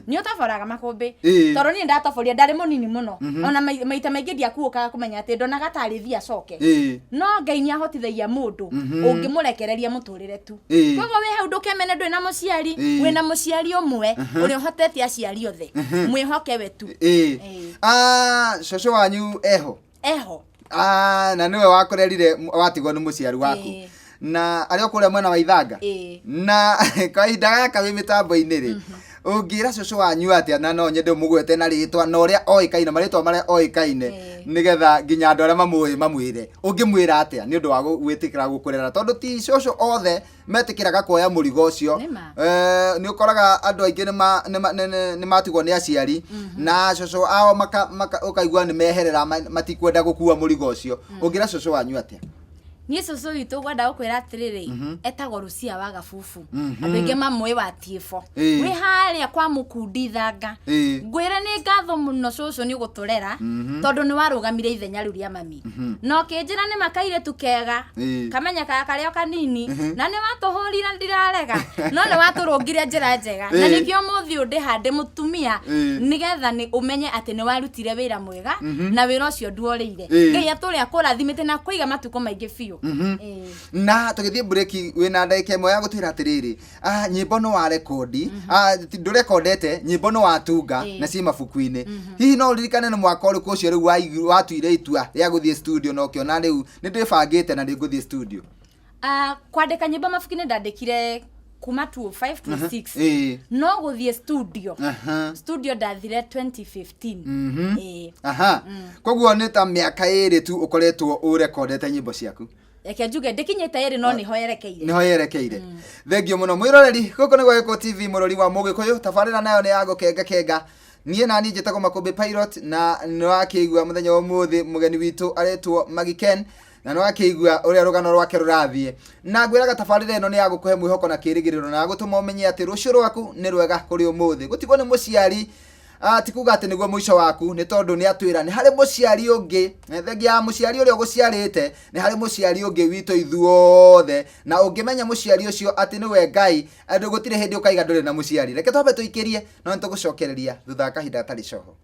S8: Nĩ ũtoboraga makũmbĩ.
S7: Ĩĩ.
S8: Tondũ niĩ ndatoboria ndarĩ mũnini mũno. Ona maita maingĩ ndiakuũkaga kũmenya atĩ ndonaga tarĩ thiĩ acoke.
S7: Ĩĩ.
S8: No Ngai nĩ ahotithagia mũndũ ũngĩmũrekereria mũtũrĩre tu.
S7: Ĩĩ.
S8: Koguo wĩ hau ndũkemene ndũrĩ na mũciari,
S7: Ĩĩ.
S8: wĩna mũciari ũmwe ũrĩa ũhotete aciari othe. Mwĩhoke we tu.
S7: Ĩĩ.
S8: Ĩĩ.
S7: Ah, cũcũ wanyu eho?
S8: Eho.
S7: Ah, na nĩwe wakũrerire watigwo nĩ mũciari waku.
S8: Ĩĩ.
S7: Na arĩ o kũrĩa mwena wa Ithanga.
S8: Ĩĩ.
S7: Na kahinda gaka wĩ mĩtambo-inĩ rĩ, ũngĩra cũcũ wanyu atĩa na no nyende ũmũgwete na rĩtwa na ũrĩa oĩkaine, marĩtwa marĩa oĩkaine,
S8: Ĩĩ.
S7: nĩgetha nginya andũ arĩa mamũĩ mamwĩre. Ũngĩmwĩra atĩa nĩ ũndũ wa gwĩtĩkĩra gũkũrera? Tondũ ti cũcũ othe metĩkĩraga kuoya mũrigo ũcio.
S8: Nĩma.
S7: Nĩ ũkoraga andũ aingĩ nĩ matigwo nĩ aciari na cũcũ ao ũkaigua nĩ meherera matikwenda gũkua mũrigo ũcio. Ũngĩra cũcũ wanyu atĩa?
S8: Niĩ cũcũ witũ ngwenda gũkwĩra atĩrĩrĩ, etagwo Rucia wa Gabubu. Andũ aingĩ mamũĩ wa Tiĩbo.
S7: Ĩĩ.
S8: Wĩ harĩa kwa Mũkundi Ithanga.
S7: Ĩĩ.
S8: Ngwĩre nĩ ngatho mũno cũcũ nĩ ũgũtũrera, tondũ nĩ warũgamire ithenya rĩu rĩa mami. Na ũkĩnjĩra nĩ makairĩtu kega,
S7: Ĩĩ.
S8: kamenyekaga karĩ o kanini, na nĩ watũhũrire ndirarega, no nĩ watũrũngire njĩra njega. Na
S7: Ĩĩ.
S8: nĩkĩo ũmũthĩ ũyũ ndĩ haha ndĩ mũtumia,
S7: Ĩĩ.
S8: nĩgetha nĩ ũmenye atĩ nĩ warutire wĩra mwega, na wĩra ũcio nduorĩire.
S7: Ĩĩ.
S8: Ngai atũre akũrathimĩte na akũiga matukũ maingĩ biũ. Ĩĩ.
S7: Na tũgĩthiĩ breki wĩna ndagĩka ĩmwe ya gũtwĩra atĩrĩrĩ, nyĩmbo no warekondi, ndũrekondete nyĩmbo no watunga na ciĩ mabuku-inĩ. Hihi no ũririkane nĩ mwaka ũrĩkũ ũcio rĩu watuire itua rĩa gũthiĩ studio na ũkĩona rĩu nĩ ndĩbangĩte na nĩ ngũthiĩ studio?
S8: Kwandĩka nyĩmbo mabuku-inĩ ndandĩkire kuma 2005 26. No gũthiĩ studio, studio ndathire 2015. Ĩĩ.
S7: Aha, koguo nĩ ta mĩaka 2 tu ũkoretwo ũrekondete nyĩmbo ciaku.
S8: Reke njuge ndĩkinyĩte 2, no nĩho yerekeire.
S7: Niho yerekeire. Thengio mũno mwĩroreri, gũkũ nĩ gwa Gĩkũyũ TV, mũrori wa Mũgĩkũyũ, tabarĩra nayo nĩ ya gũkenga kenga. Niĩ nani njĩtagwo Makũmbĩ Pilot, na nĩ wakĩigua mũthenya wa ũmũthĩ mũgeni witũ aretwo Maggie Ken, na nĩ wakĩigua ũrĩa rũgano rwake rũrathiĩ. Na ngwĩraga tabarĩra ĩno nĩ ya gũkũhe mwĩhoko na kĩĩrĩgĩrĩro, na ya gũtũma ũmenye atĩ rũciũ rwaku nĩ rwega kũrĩ ũmũthĩ. Gũtigwo nĩ mũciari, ti kuga atĩ nĩguo mũico waku, nĩ tondũ nĩ atwĩra nĩ harĩ mũciari ũngĩ, thengia ya mũciari ũrĩa ũgũciarĩte, nĩ harĩ mũciari ũngĩ witũ ithuothe, na ũngĩmenya mũciari ũcio atĩ nĩwe Ngai, andũ gũtirĩ hĩndĩ ũkaiga ndũrĩ na mũciari. Reke twambe tũikĩrie, no nĩ tũgũcokereria thutha wa kahinda gatarĩ coho.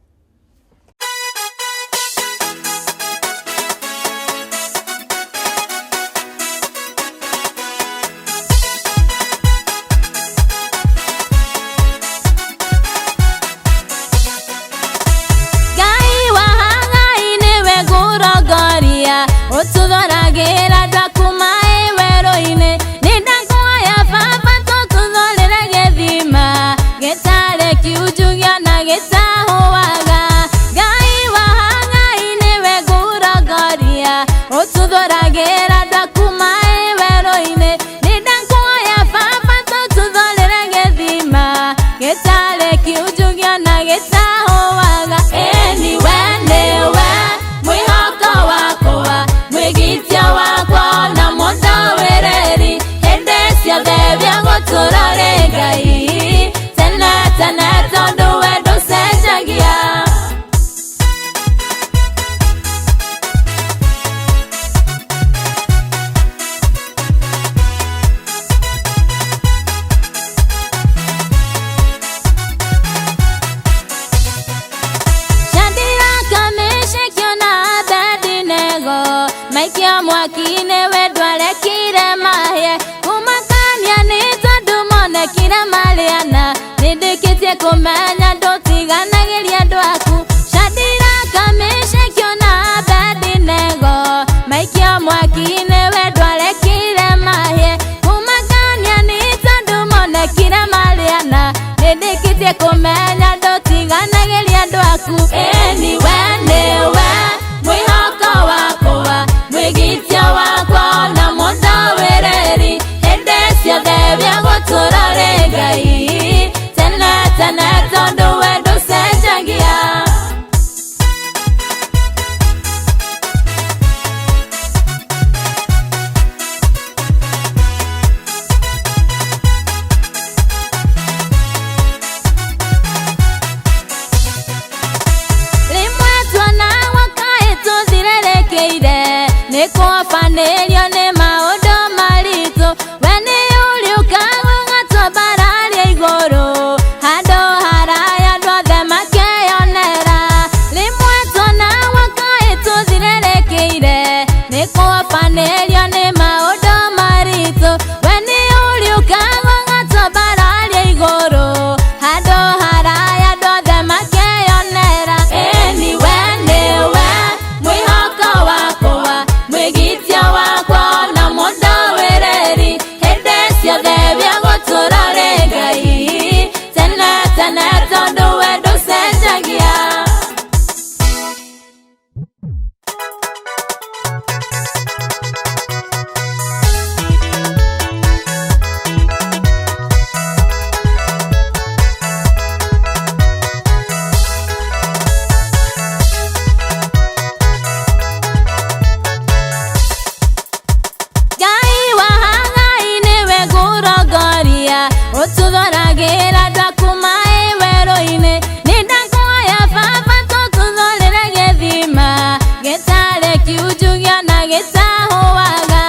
S1: Ngai wa Ngai nĩwe ngũrongoria, ũtũthoragĩra andũ aku maĩ werũ-inĩ. Nĩndakũhoya baba tũtũthorere gĩthima gĩtarĩ kiunjugio na gĩtahũaga. Ngai wa Ngai nĩwe ngũrongoria, ũtũthoragĩra andũ aku maĩ werũ-inĩ. Nĩndakũhoya baba tũtũthorere gĩthima gĩtarĩ kiunjugio na gĩtahũaga. Ĩni we nĩwe mwĩhoko wakwa, mwĩgitia wakwa na mũndũwĩrĩri, hĩndĩ ciothe bia gũtũra rĩ Ngai tene tene, tondũ we ndũcenjagia. Shadraka, Meshaki na Abednego maikio mwaki-inĩ, we ndwarekire mahĩe. Kũmakania nĩ tondũ monekire marĩ ana, nĩndĩkĩtie kũmenya ndũtiganagĩria andũ aku. Shadraka, Meshaki na Abednego maikio mwaki-inĩ, we ndwarekire mahĩe. Kũmakania nĩ tondũ monekire marĩ ana, nĩndĩkĩtie kũmenya ndũtiganagĩria andũ aku. Ĩni we nĩwe mwĩhoko wakwa, mwĩgitia wakwa na mũndũwĩrĩri, hĩndĩ ciothe bia gũtũra rĩ Ngai tene tene, tondũ we ndũcenjagia. Rĩmwe tuonagwo kaĩ tũthirĩrĩkĩire, nĩ kũbanĩrio nĩ maũndũ maritũ, we nĩ ũrĩũkaga ũgatwambararia igũrũ handũ haraya andũ othe makeyonera. Rĩmwe tuonagwo kaĩ tũthirĩrĩkĩire, nĩ kũbanĩrio nĩ maũndũ maritũ, we nĩ ũrĩũkaga ũgatwambararia igũrũ handũ haraya andũ othe makeyonera. Ĩni we nĩwe mwĩhoko wakwa, mwĩgitia wakwa na mũndũwĩrĩri, hĩndĩ ciothe bia gũtũra rĩ Ngai tene tene, tondũ we ndũcenjagia. Ngai wa Ngai nĩwe ngũrongoria, ũtũthoragĩra andũ aku maĩ werũ-inĩ. Nĩndakũhoya baba tũtũthorere gĩthima gĩtarĩ kiunjugio na gĩtahũaga.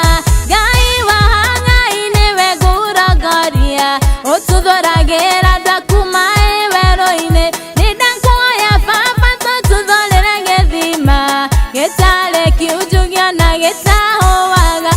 S1: Ngai wa Ngai nĩwe ngũrongoria, ũtũthoragĩra andũ aku maĩ werũ-inĩ. Nĩndakũhoya baba tũtũthorere gĩthima gĩtarĩ kiunjugio na gĩtahũaga.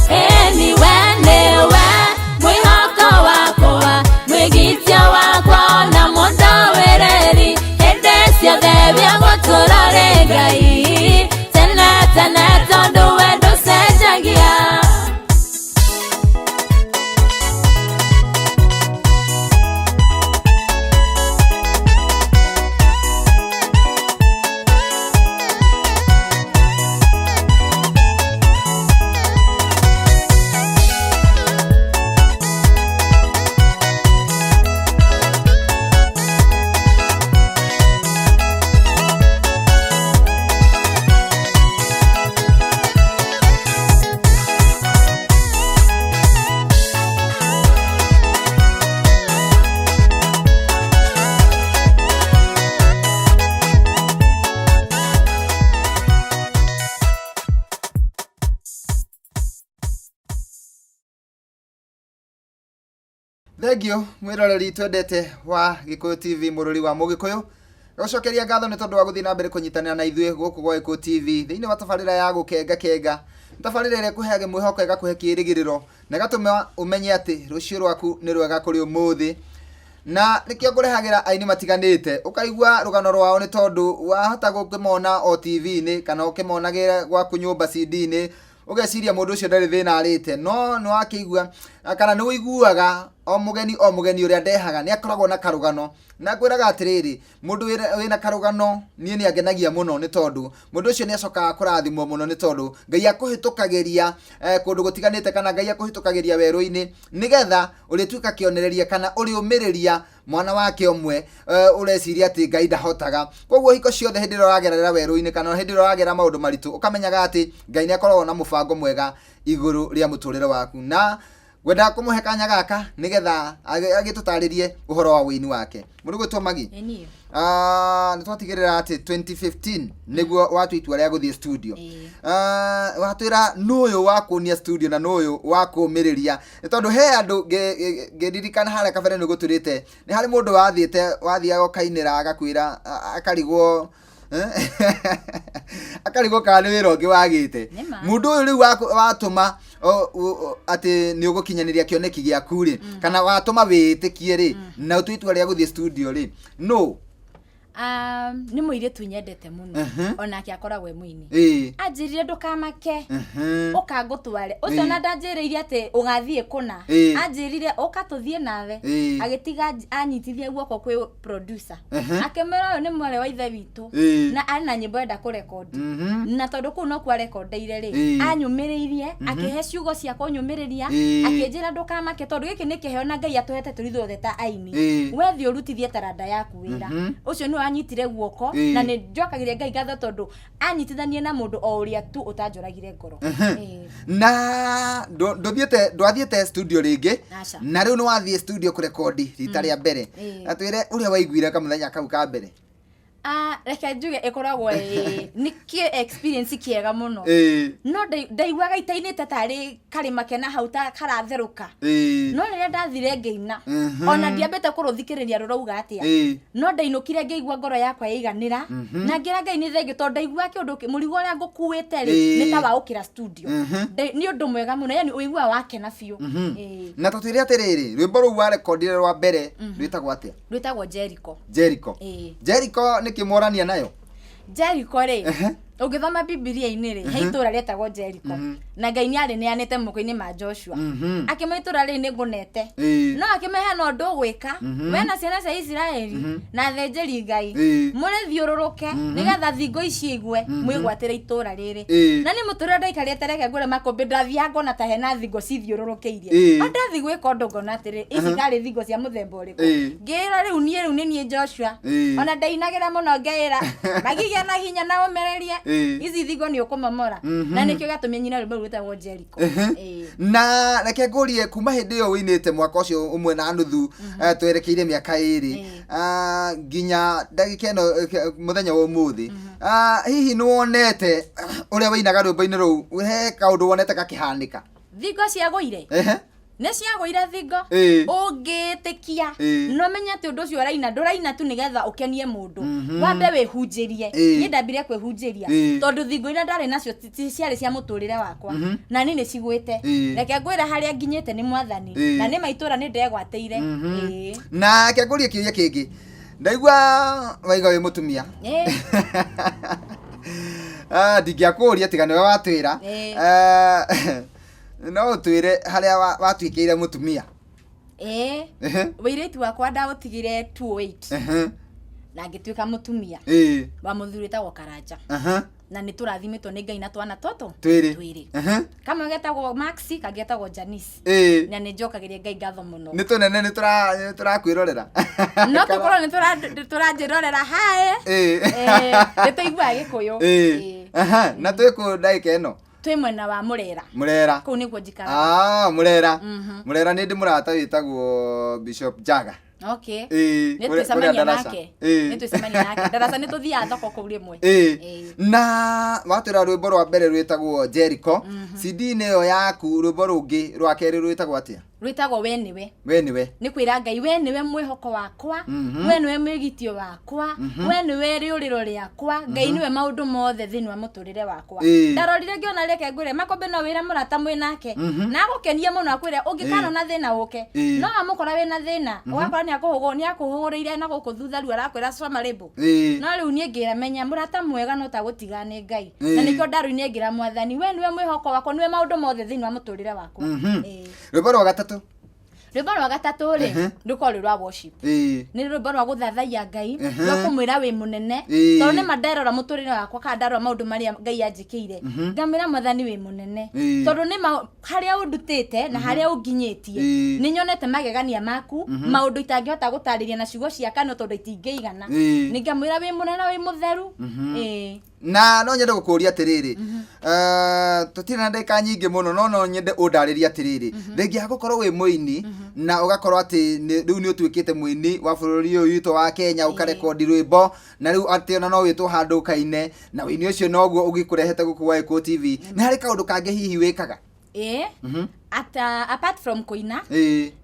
S7: Thengio mwiroreri twendete wa Gikuyu TV, mũrũri wa Mũgĩkũyũ. Gũcokeria ngatho nĩ tondũ wa gũthiĩ na mbere kũnyitanĩra na ithuĩ gũkũ gwa Gĩkũyũ TV thĩinĩ wa tabarĩra ya gũkenga kenga. Tabarĩra ĩrĩa ĩkũheaga mwĩhoko, ĩgakũhe kĩĩrĩgĩrĩro na ĩgatũma ũmenye atĩ rũciũ rwaku nĩ rwega kũrĩ ũmũthĩ. Na nĩkĩo ngũrehagĩra aini matiganĩte, ũkaigua rũgano rwao nĩ tondũ wahota gũkĩmona o TV-inĩ kana ũkĩmonagĩra gwaku nyũmba CD-inĩ, ũgeciria mũndũ ũcio ndarĩ thĩna arĩte, no nĩ wakĩigua kana nĩ ũiguaga o mũgeni o mũgeni ũrĩa ndehaga nĩ akoragwo na karũgano. Na ngwĩraga atĩrĩrĩ, mũndũ wĩna karũgano niĩ nĩ angenagia mũno, nĩ tondũ mũndũ ũcio nĩ acokaga kũrathimwo mũno, nĩ tondũ Ngai akũhĩtũkagĩria kũndũ gũtiganĩte, kana Ngai akũhĩtũkagĩria werũ-inĩ nĩgetha ũrĩtuĩka kĩonereria kana ũrĩũmĩrĩria mwana wake ũmwe ũreciria atĩ Ngai ndahotaga. Koguo hingo ciothe hĩndĩ ĩrĩa ũragerera werũ-inĩ kana hĩndĩ ĩrĩa ũragera maũndũ maritũ, ũkamenyaga atĩ Ngai nĩ akoragwo na mũbango mwega igũrũ rĩa mũtũrĩre waku. Na ngwendaga kũmũhe kanya gaka nĩgetha agĩtũtarĩrie ũhoro wa wĩini wake. Mũndũ gwĩtwo Magi,
S8: Ĩ niĩ.
S7: Nĩ twatigĩrĩra atĩ 2015 nĩguo watua itua rĩa gũthiĩ studio. Watwĩra nũ ũyũ wa kuonia studio na nũ ũyũ wa kũũmĩrĩria, nĩ tondũ he andũ ngĩririkana harĩa kabere nĩ gũtũrĩte, nĩ harĩ mũndũ wathiĩte wathiaga ũkainĩra agakwĩra akarigwo akarigwo kana nĩ wĩra ũngĩ wagĩte.
S8: Nĩma.
S7: Mũndũ ũyũ rĩu watũma atĩ nĩ ũgũkinyanĩria kĩoneki gĩaku rĩ, kana watũma wĩĩtĩkie rĩ, na ũtue itua rĩa gũthiĩ studio rĩ, no
S8: Nĩ mũirĩtu nyendete mũno, onake akoragwo e mũini. Anjĩrire ndũkamake, ũka ngũtware ũcio, na ndanjĩrĩire atĩ ũgathiĩ kũna. Anjĩrire ũka tũthiĩ nawe. Agĩtiga anyitithia guoko kwĩ producer, akĩmwĩra ũyũ nĩ mwarĩ wa ithe witũ na arĩ na nyĩmbo enda kũrekondi, na tondũ kũu no kwarekondeire rĩ, anyũmĩrĩirie, akĩhe ciugo cia kũnyũmĩrĩria, akĩnjĩra ndũkamake tondũ gĩkĩ nĩ kĩheo na Ngai atũhete tũrĩ ithuothe ta aini. We thiĩ ũrutithie taranda yaku wĩra. Ũcio nĩwe anyitire guoko, na nĩ njokagĩria Ngai ngatho tondũ anyitithanie na mũndũ o ũrĩa tu ũtanjũragire ngoro.
S7: Na ndũthiĩte ndwathiĩte studio rĩngĩ?
S8: Aca.
S7: Na rĩu nĩ wathiĩ studio kũrekondi rita rĩa mbere. Atwĩre ũrĩa waiguire kamũthenya kau ka mbere.
S8: Ah, reke njuge ĩkoragwo ĩ nĩ kĩ experience kĩega mũno, no ndaiguaga itainĩte tarĩ karĩma kena hau ta karatherũka, no rĩrĩa ndathire ngĩina, ona ndiambĩte kũrũthikĩrĩria rũrauga atĩa, no ndainũkire ngĩigua ngoro yakwa yaiganĩra na ngĩra Ngai nĩ thengio tondũ ndaigua kĩũndũ mũrigo ũrĩa ngũkuĩte rĩ, nĩ ta waũkĩra studio. Nĩ ũndũ mwega mũno, yani ũiguaga wakena biũ.
S7: Na tũtwĩre atĩrĩrĩ, rwĩmbo rũu warekondire rwa mbere rwĩtagwo atĩa?
S8: Rwĩtagwo Jericho.
S7: Jericho.
S8: Ĩĩ.
S7: Jericho nĩ kĩmorania nayo?
S8: Jericho rĩ, ũngĩthoma Bibilia-inĩ rĩ, he itũra rĩetagwo Jericho na Ngai nĩ arĩneanĩte moko-inĩ ma Joshua, akĩmwe itũra rĩrĩ nĩ ngũnete, no akĩmehe no ũndũ ũgwĩka we na ciana cia Isiraeli na athĩnjĩri Ngai, mũrĩthiũrũrũke nĩgetha thingo ici igwe, mwĩgwatĩre itũra rĩrĩ. Na nĩ mũtũrĩre ndaikarĩte, reke ngũre makũmbĩ, ndathiaga ngona ta hena thingo cithiũrũrũkĩirie. No ndathiĩ gwĩka ũndũ ngona atĩrĩ, ici tarĩ thingo cia mũthemba ũrĩkũ? Ngĩĩra rĩu niĩ rĩu nĩ niĩ Joshua. Ona ndainagĩra mũno ngeĩra magigĩa na hinya na ũmĩrĩrie, ici thingo nĩ ũkũmomora, na nĩkĩo gĩatũmire nyina rwĩmbo rũu rwĩtagwo Jericho.
S7: Na reke ngũrie, kuma hĩndĩ ĩyo ũinĩte mwaka ũcio ũmwe na nuthu, twerekeire mĩaka 2, nginya ndagĩka ĩno, mũthenya wa ũmũthĩ, hihi nĩ wonete ũrĩa wainaga rwĩmbo-inĩ rũu he kaũndũ wonete gakĩhanĩka?
S8: Thingo ciagũire. Nĩ ciagũire thingo. Ũngĩtĩkia no menye atĩ ũndũ ũcio ũraina, ndũraina tu nĩgetha ũkenie mũndũ, wambe wĩhunjĩrie. Niĩ ndambire kwĩhunjĩria tondũ thingo iria ndarĩ nacio ti ciarĩ cia mũtũrĩre wakwa, na niĩ nĩ cigwĩte. Reke ngwĩre harĩa nginyĩte nĩ Mwathani, na nĩ maitũra nĩ ndegwatĩire.
S7: Na reke ngũrie kĩũria kĩngĩ, ndaigua waiga wĩ mũtumia. Ah, ndingĩakũria tiga nĩwe watwĩra. No ũtwĩre harĩa watuĩkĩire mũtumia?
S8: Ĩĩ. Wĩirĩtu wakwa ndaũtigire 28 na ngĩtuĩka mũtumia wa mũthuri wĩtagwo Karanja, na nĩ tũrathimĩtwo nĩ Ngai na twana tũtũ
S7: Twĩrĩ.
S8: Twĩrĩ. Kamwe getagwo Maxi, kangĩ getagwo Janice, na nĩ njokagĩria Ngai ngatho mũno.
S7: Nĩ tũnene, nĩ tũrakwĩrorera.
S8: No tũkorwo nĩ tũranjĩrorera haĩ. Nĩ tũiguaga Gĩkũyũ.
S7: Na twĩ kũ ndagĩka ĩno?
S8: Twĩ mwena wa Mũrera.
S7: Mũrera.
S8: Kũu nĩkuo njikaraga.
S7: Ah, Mũrera. Mũrera nĩ ndĩ mũrata wĩtagwo Bishop Jaga.
S8: Okay. Nĩ
S7: kũrĩa
S8: twĩcemania
S7: Darasa.
S8: nake. Nĩ twĩcemania nake Darasa, nĩ tũthiaga thoko kũu rĩmwe.
S7: Na watwĩra rwĩmbo rwa mbere rwĩtagwo Jericho, CD-inĩ ĩyo yaku rwĩmbo rũngĩ rwa kerĩ rwĩtagwo atĩa?
S8: Rwĩtagwo We Nĩwe.
S7: We Nĩwe.
S8: Nĩ kwĩra Ngai, we nĩwe mwĩhoko wakwa, we nĩwe mwĩgitio wakwa, we nĩwe rĩũrĩro rĩakwa, Ngai nĩwe maũndũ mothe thĩinĩ wa mũtũrĩre wakwa. Ndarorire ngĩona, reke ngwĩre, Makũmbĩ, no wĩra mũrata mwĩ nake na agũkenie mũno, akwĩre ũngĩkana na thĩna ũke, no amũkora wĩna thĩna ũgakora nĩ akũhũgũrĩire na gũkũ thutha, rĩu arakwĩra coma rĩmbũ. No rĩu niĩ ngĩra, menya mũrata mwega no ta gũtiga nĩ Ngai, na nĩkĩo ndarũinĩ ngĩra Mwathani, we nĩwe mwĩhoko wakwa, nĩwe maũndũ mothe thĩinĩ wa mũtũrĩre wakwa.
S7: Rwĩmbo rwa gatatũ?
S8: Rwĩmbo rwa gatatũ rĩ, rũkorwo rwĩ rwa worship. Nĩ rwĩmbo rwa gũthathaiya Ngai, rwa kũmwĩra wĩ mũnene, tondũ nĩ ma nderora mũtũrĩre wakwa kana ndarora maũndũ marĩa Ngai anjĩkĩire, ngamwĩra Mwathani wĩ mũnene, tondũ nĩ ma harĩa ũndutĩte na harĩa ũnginyĩtie, nĩ nyonete magegania maku, maũndũ itangĩhota gũtarĩria na ciugo cia kanua tondũ itingĩigana. Nĩ ngamwĩra wĩ mũnene na wĩ mũtheru.
S7: Na no nyende gũkũria atĩrĩrĩ, tũtirĩ na ndagĩka nyingĩ mũno, no nyende ũndarĩrie atĩrĩrĩ, thengia ya gũkorwo wĩ mũini na ũgakorwo atĩ rĩu nĩ ũtuĩkĩte mũini wa bũrũri ũyũ witũ wa Kenya, ũkarekondi rwĩmbo, na rĩu atĩ ona no wĩtwo handũ ũkaine, na ũini ũcio noguo ũgĩkũrehete gũkũ gwa Gĩkũyũ TV, nĩ harĩ kaũndũ kangĩ hihi wĩkaga?
S8: Ĩĩ, ata apart from kũina,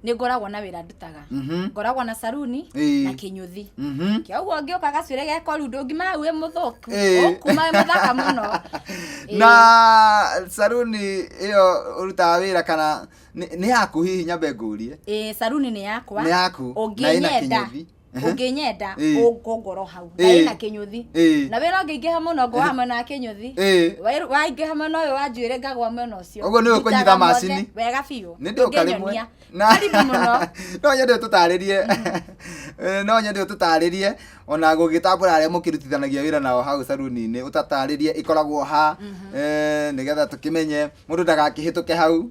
S8: nĩ ngoragwo na wĩra ndutaga. Ngoragwo na saruni na kĩnyũthi. Kĩoguo ngĩũka gacuĩrĩ gekoru, ndũngima hau wĩ mũthũku, ũkuma wĩ mũthaka mũno.
S7: Na saruni ĩyo ũrutaga wĩra kana nĩ yaku hihi? Nyambe ngũrie.
S8: Ĩĩ, saruni nĩ yakwa.
S7: Nĩ yaku, na ĩna
S8: Ũngĩnyenda,
S7: kĩnyũthi.
S8: Ũngĩnyenda, ũngũngoro hau na ĩna kĩnyũthi. Na wĩra ũngĩingĩha mũno, ngũa mwena wa kĩnyũthi. Waingĩha mwena ũyũ wa njuĩrĩ, ngagwa mwena ũcio.
S7: Ũguo nĩwe kũnyita
S8: Ndutaga mothe
S7: macini?
S8: Wega biũ.
S7: Nĩ ndĩũka rĩmwe.
S8: Ndũngĩnyonia. Karibu mũno.
S7: No nyende ũtũtarĩrie, no nyende ũtũtarĩrie ona gũgĩtambũra arĩa mũkĩrutithanagia wĩra nao hau saruni-inĩ, ũtatarĩrie ĩkoragwo ha, nĩgetha tũkĩmenye mũndũ ndagakĩhĩtũke hau.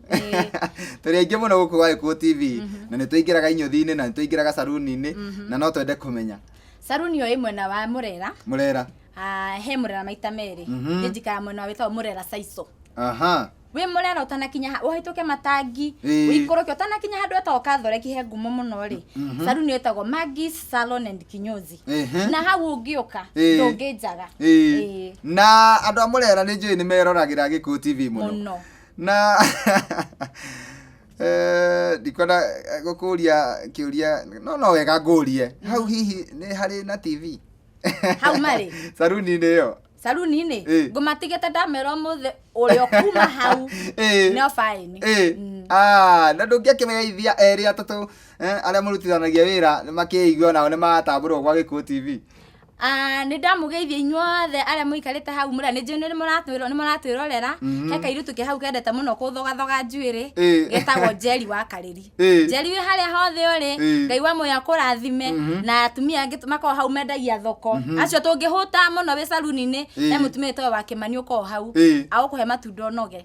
S7: Tũrĩ aingĩ mũno gũkũ gwa Gĩkũyũ TV, na nĩ tũingĩraga inyũthi-inĩ na nĩ tũingĩraga saruni-inĩ, na no twende kũmenya.
S8: Saruni ĩyo ĩ mwena wa Mũrera.
S7: Mũrera.
S8: Ah, he Mũrera maita merĩ. Niĩ njikaraga mwena wa wĩtagwo Mũrera Saico. Wĩ Mũrera ũtanakinya ũhĩtũke matangi, ũikũrũke ũtanakinya handũ hetagwo Kathoreki, he ngumo mũno rĩ, saruni ĩyo ĩtagwo Maggie's Salon and Kinyozi. Na hau ũngĩũka, ndũngĩnjaga.
S7: Ĩĩ. Na andũ a Mũrera nĩ njũĩ nĩ meroragĩra Gĩkũyũ TV mũno.
S8: Mũno.
S7: Na ndikwenda gũkũria kĩũria, no wega ngũrie, hau hihi nĩ harĩ na TV?
S8: Hau marĩ?
S7: Saruni-inĩ ĩyo.
S8: Saruni-inĩ ngũmatigĩte, ndamera ũmũthĩ ũrĩa ũkuma hau nĩo baĩni.
S7: Ah, na ndũngĩakĩmenyithia erĩ atatũ, arĩa mũrutithanagia wĩra makĩigua nao nĩ magatambũrwo gwa Gĩkũyũ TV?
S8: Ah, nĩ ndamũgeithia inyuothe arĩa mũikarĩte hau mũrĩa, nĩ njũĩ nĩ mũratwĩrorera. He kairĩtu ke hau kendete mũno kũthogathoga njuĩrĩ, getagwo Njeri wa Karĩri. Njeri, wĩ harĩa hothe ũrĩ, Ngai wa muoyo akũrathime, na atumia angĩ makoragwo hau mendagia thoko, acio tũngĩhũta mũno wĩ saruni-inĩ. He mũtumia wĩtagwo wa Kĩmani ũkoragwo hau, agũkũhe matunda ũnoge.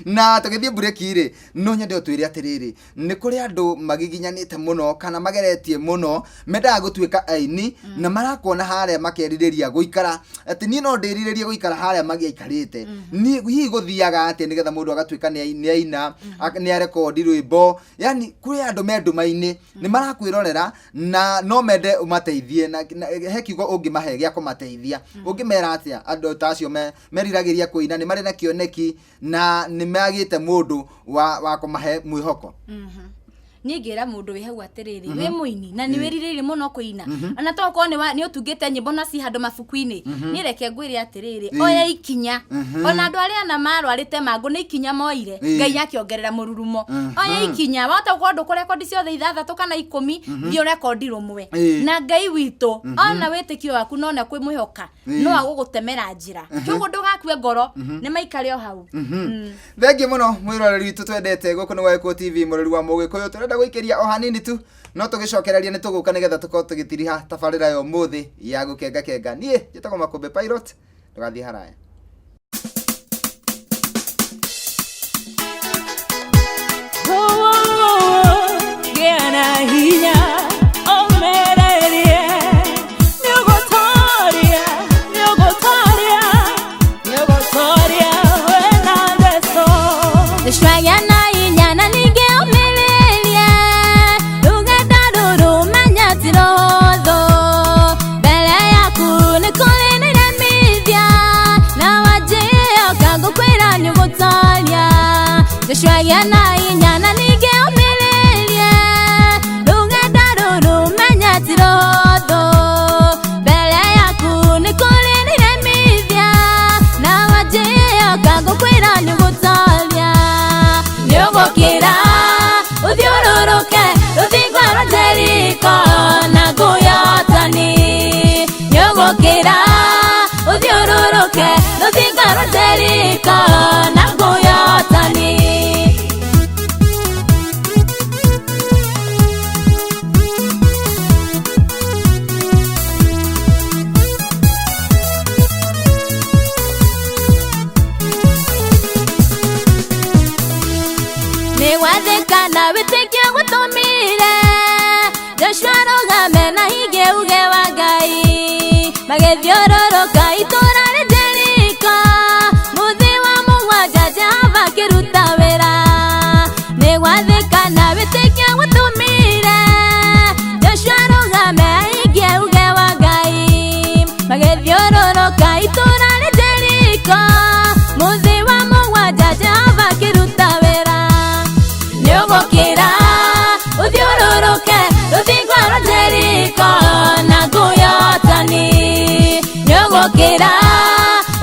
S7: Na tũgĩthiĩ mbureki rĩ, no nyende ũtwĩre atĩrĩrĩ, nĩ kũrĩ andũ magiginyanĩte mũno kana mageretie mũno, mendaga gũtuĩka aini, na marakuona harĩa makerirĩria gũikara atĩ niĩ no ndĩrirĩrie gũikara harĩa magĩaikarĩte. Niĩ hihi gũthiaga atĩa nĩgetha mũndũ agatuĩka nĩ aina, nĩ arekondi rwĩmbo? Yani kwĩ andũ me nduma-inĩ nĩ marakwĩrorera na no mende ũmateithie, na he kiugo ũngĩmahe gĩa kũmateithia, ũngĩmera atĩa andũ ta acio meriragĩria kũina, nĩ marĩ na kĩoneki na nĩ magĩte mũndũ wa kũmahe mwĩhoko?
S8: Niĩ ngĩra mũndũ wĩ hau atĩrĩrĩ, wĩ mũini na nĩ wĩrirĩirie mũno kũina, ona to ũkorwo nĩ ũtungĩte nyĩmbo na ci handũ mabuku-inĩ, niĩ reke ngwĩre atĩrĩrĩ, oya ikinya. Ona andũ arĩa ana marwarĩte mangũ nĩ ikinya moire, Ngai akĩongerera mũrurumo. Oya ikinya, wahota gũkorwo ndũkũrekondi ciothe 6 kana 10, thiĩ ũrekondi rũmwe. Na Ngai witũ, ona wĩtĩkio waku nona kwĩmwĩhoka, no agũgũtemera njĩra, kĩoguo ndũgakue ngoro, nĩ maikare o hau.
S7: Thengiũ mũno mwĩroreri witũ twendete, gũkũ nĩ gwa Gĩkũyũ TV, mũrori wa Mũgĩkũyũ. Tũrenda gũikĩria o hanini tu, no tũgĩcokereria nĩ tũgũka nĩgetha tũkorwo tũgĩtiriha tabarĩra ya ũmũthĩ ya gũkenga kenga. Niĩ njĩtagwo Makũmbĩ Pilot, ndũgathiĩ haraya.
S1: Gĩa na hinya, ũmĩrĩrie, nĩũgũtoria, nĩũgũtoria, nĩũgũtoria wĩna Jesũ. Joshua na hinya na ningĩ ũmĩrĩrie, rũgendo rũrũ menya ti rũhũthũ, mbere yaku nĩ kũrĩ na iremithia, na wanjĩoka ngũkwĩra nĩ ũgũtoria. Joshua na hinya na ningĩ Ngũkwĩra nĩ ũgũtoria. Nĩ ũgũkĩra ũthiũrũrũke rũthingo rwa Jeriko na ngũyotani. Nĩ ũgũkĩra ũthiũrũrũke rũthingo rwa Jeriko na ngũyotani. Nĩ gwathĩka na wĩtĩkio gũtũmire Joshua arũgame na hinge uge wa Ngai. Magĩthiũrũrũka itũũra rĩa Jeriko mũthĩ wa mũgwanja Jehova akĩruta wĩra. Nĩ gwathĩka na wĩtĩkio gũtũmire Joshua arũgame ahingie uge wa Ngai. Magĩthiũrũrũka itũũra rĩa Jeriko mũthĩ wa mũgwanja Jehova akĩruta wĩra. Nĩ ũgũkĩra ũthiũrũrũke rũthingo rwa Jeriko na ngũyotani. Nĩ ũgũkĩra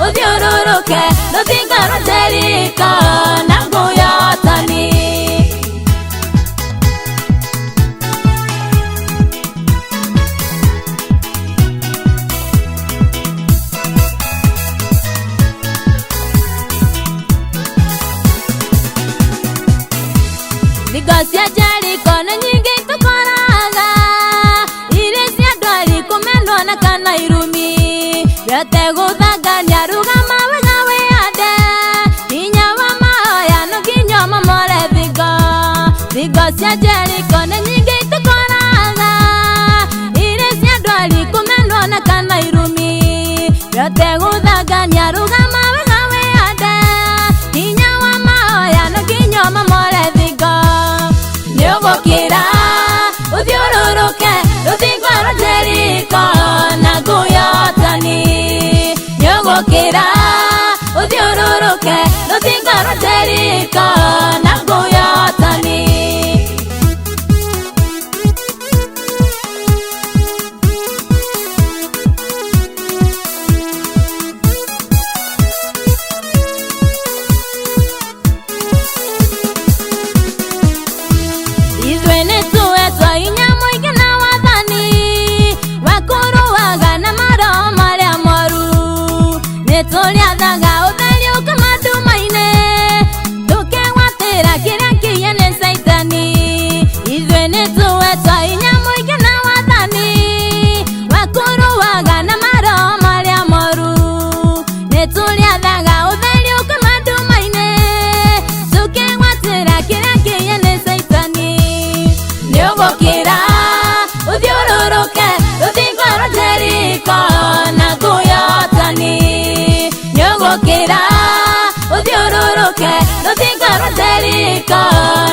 S1: ũthiũrũrũke rũthingo rwa Jeriko na ngũyotani. Thingo cia Jeriko nĩ nyingĩ tũkoraga, iria cia ndwari kũmenwo na kana irumi. Wĩhote gũthangania rũgama wega wĩhande, hinya wa mahoya no nginya ũmomore thingo. Thingo cia Jeriko nĩ nyingĩ tũkoraga, iria cia ndwari kũmenwo na kana irumi. Wĩhote gũthangania rũgama wega wĩhande, hinya wa mahoya no nginya ũmomore thingo. Nĩ ũgũkĩra ũthiũrũrũke rũthingo rwa Jeriko na ngũyotani. Nĩ ũgũkĩra ũthiũrũrũke rũthingo rwa Jeriko na ngũyotani. Ithuĩ nĩ tuetwo hinya mũingĩ na wathani wa kũrũaga na maroho marĩa moru. Nĩ tũrĩathaga ũtheri ũkama nduma-inĩ, tũkegwatĩra kĩrĩa kĩiye nĩ Caitani. Ithuĩ nĩ tuetwo hinya mũingĩ na wathani wa kũrũaga na maroho marĩa moru. Nĩ tũrĩathaga ũtheri ũkama nduma-inĩ, tũkegwatĩra kĩrĩa kĩiye nĩ Caitani. Nĩ ũgũkĩra ũthiũrũrũke rũthingo rwa Jeriko na ngũyotani. Nĩ ũgũkĩra ũthiũrũrũke rũthingo rwa Jeriko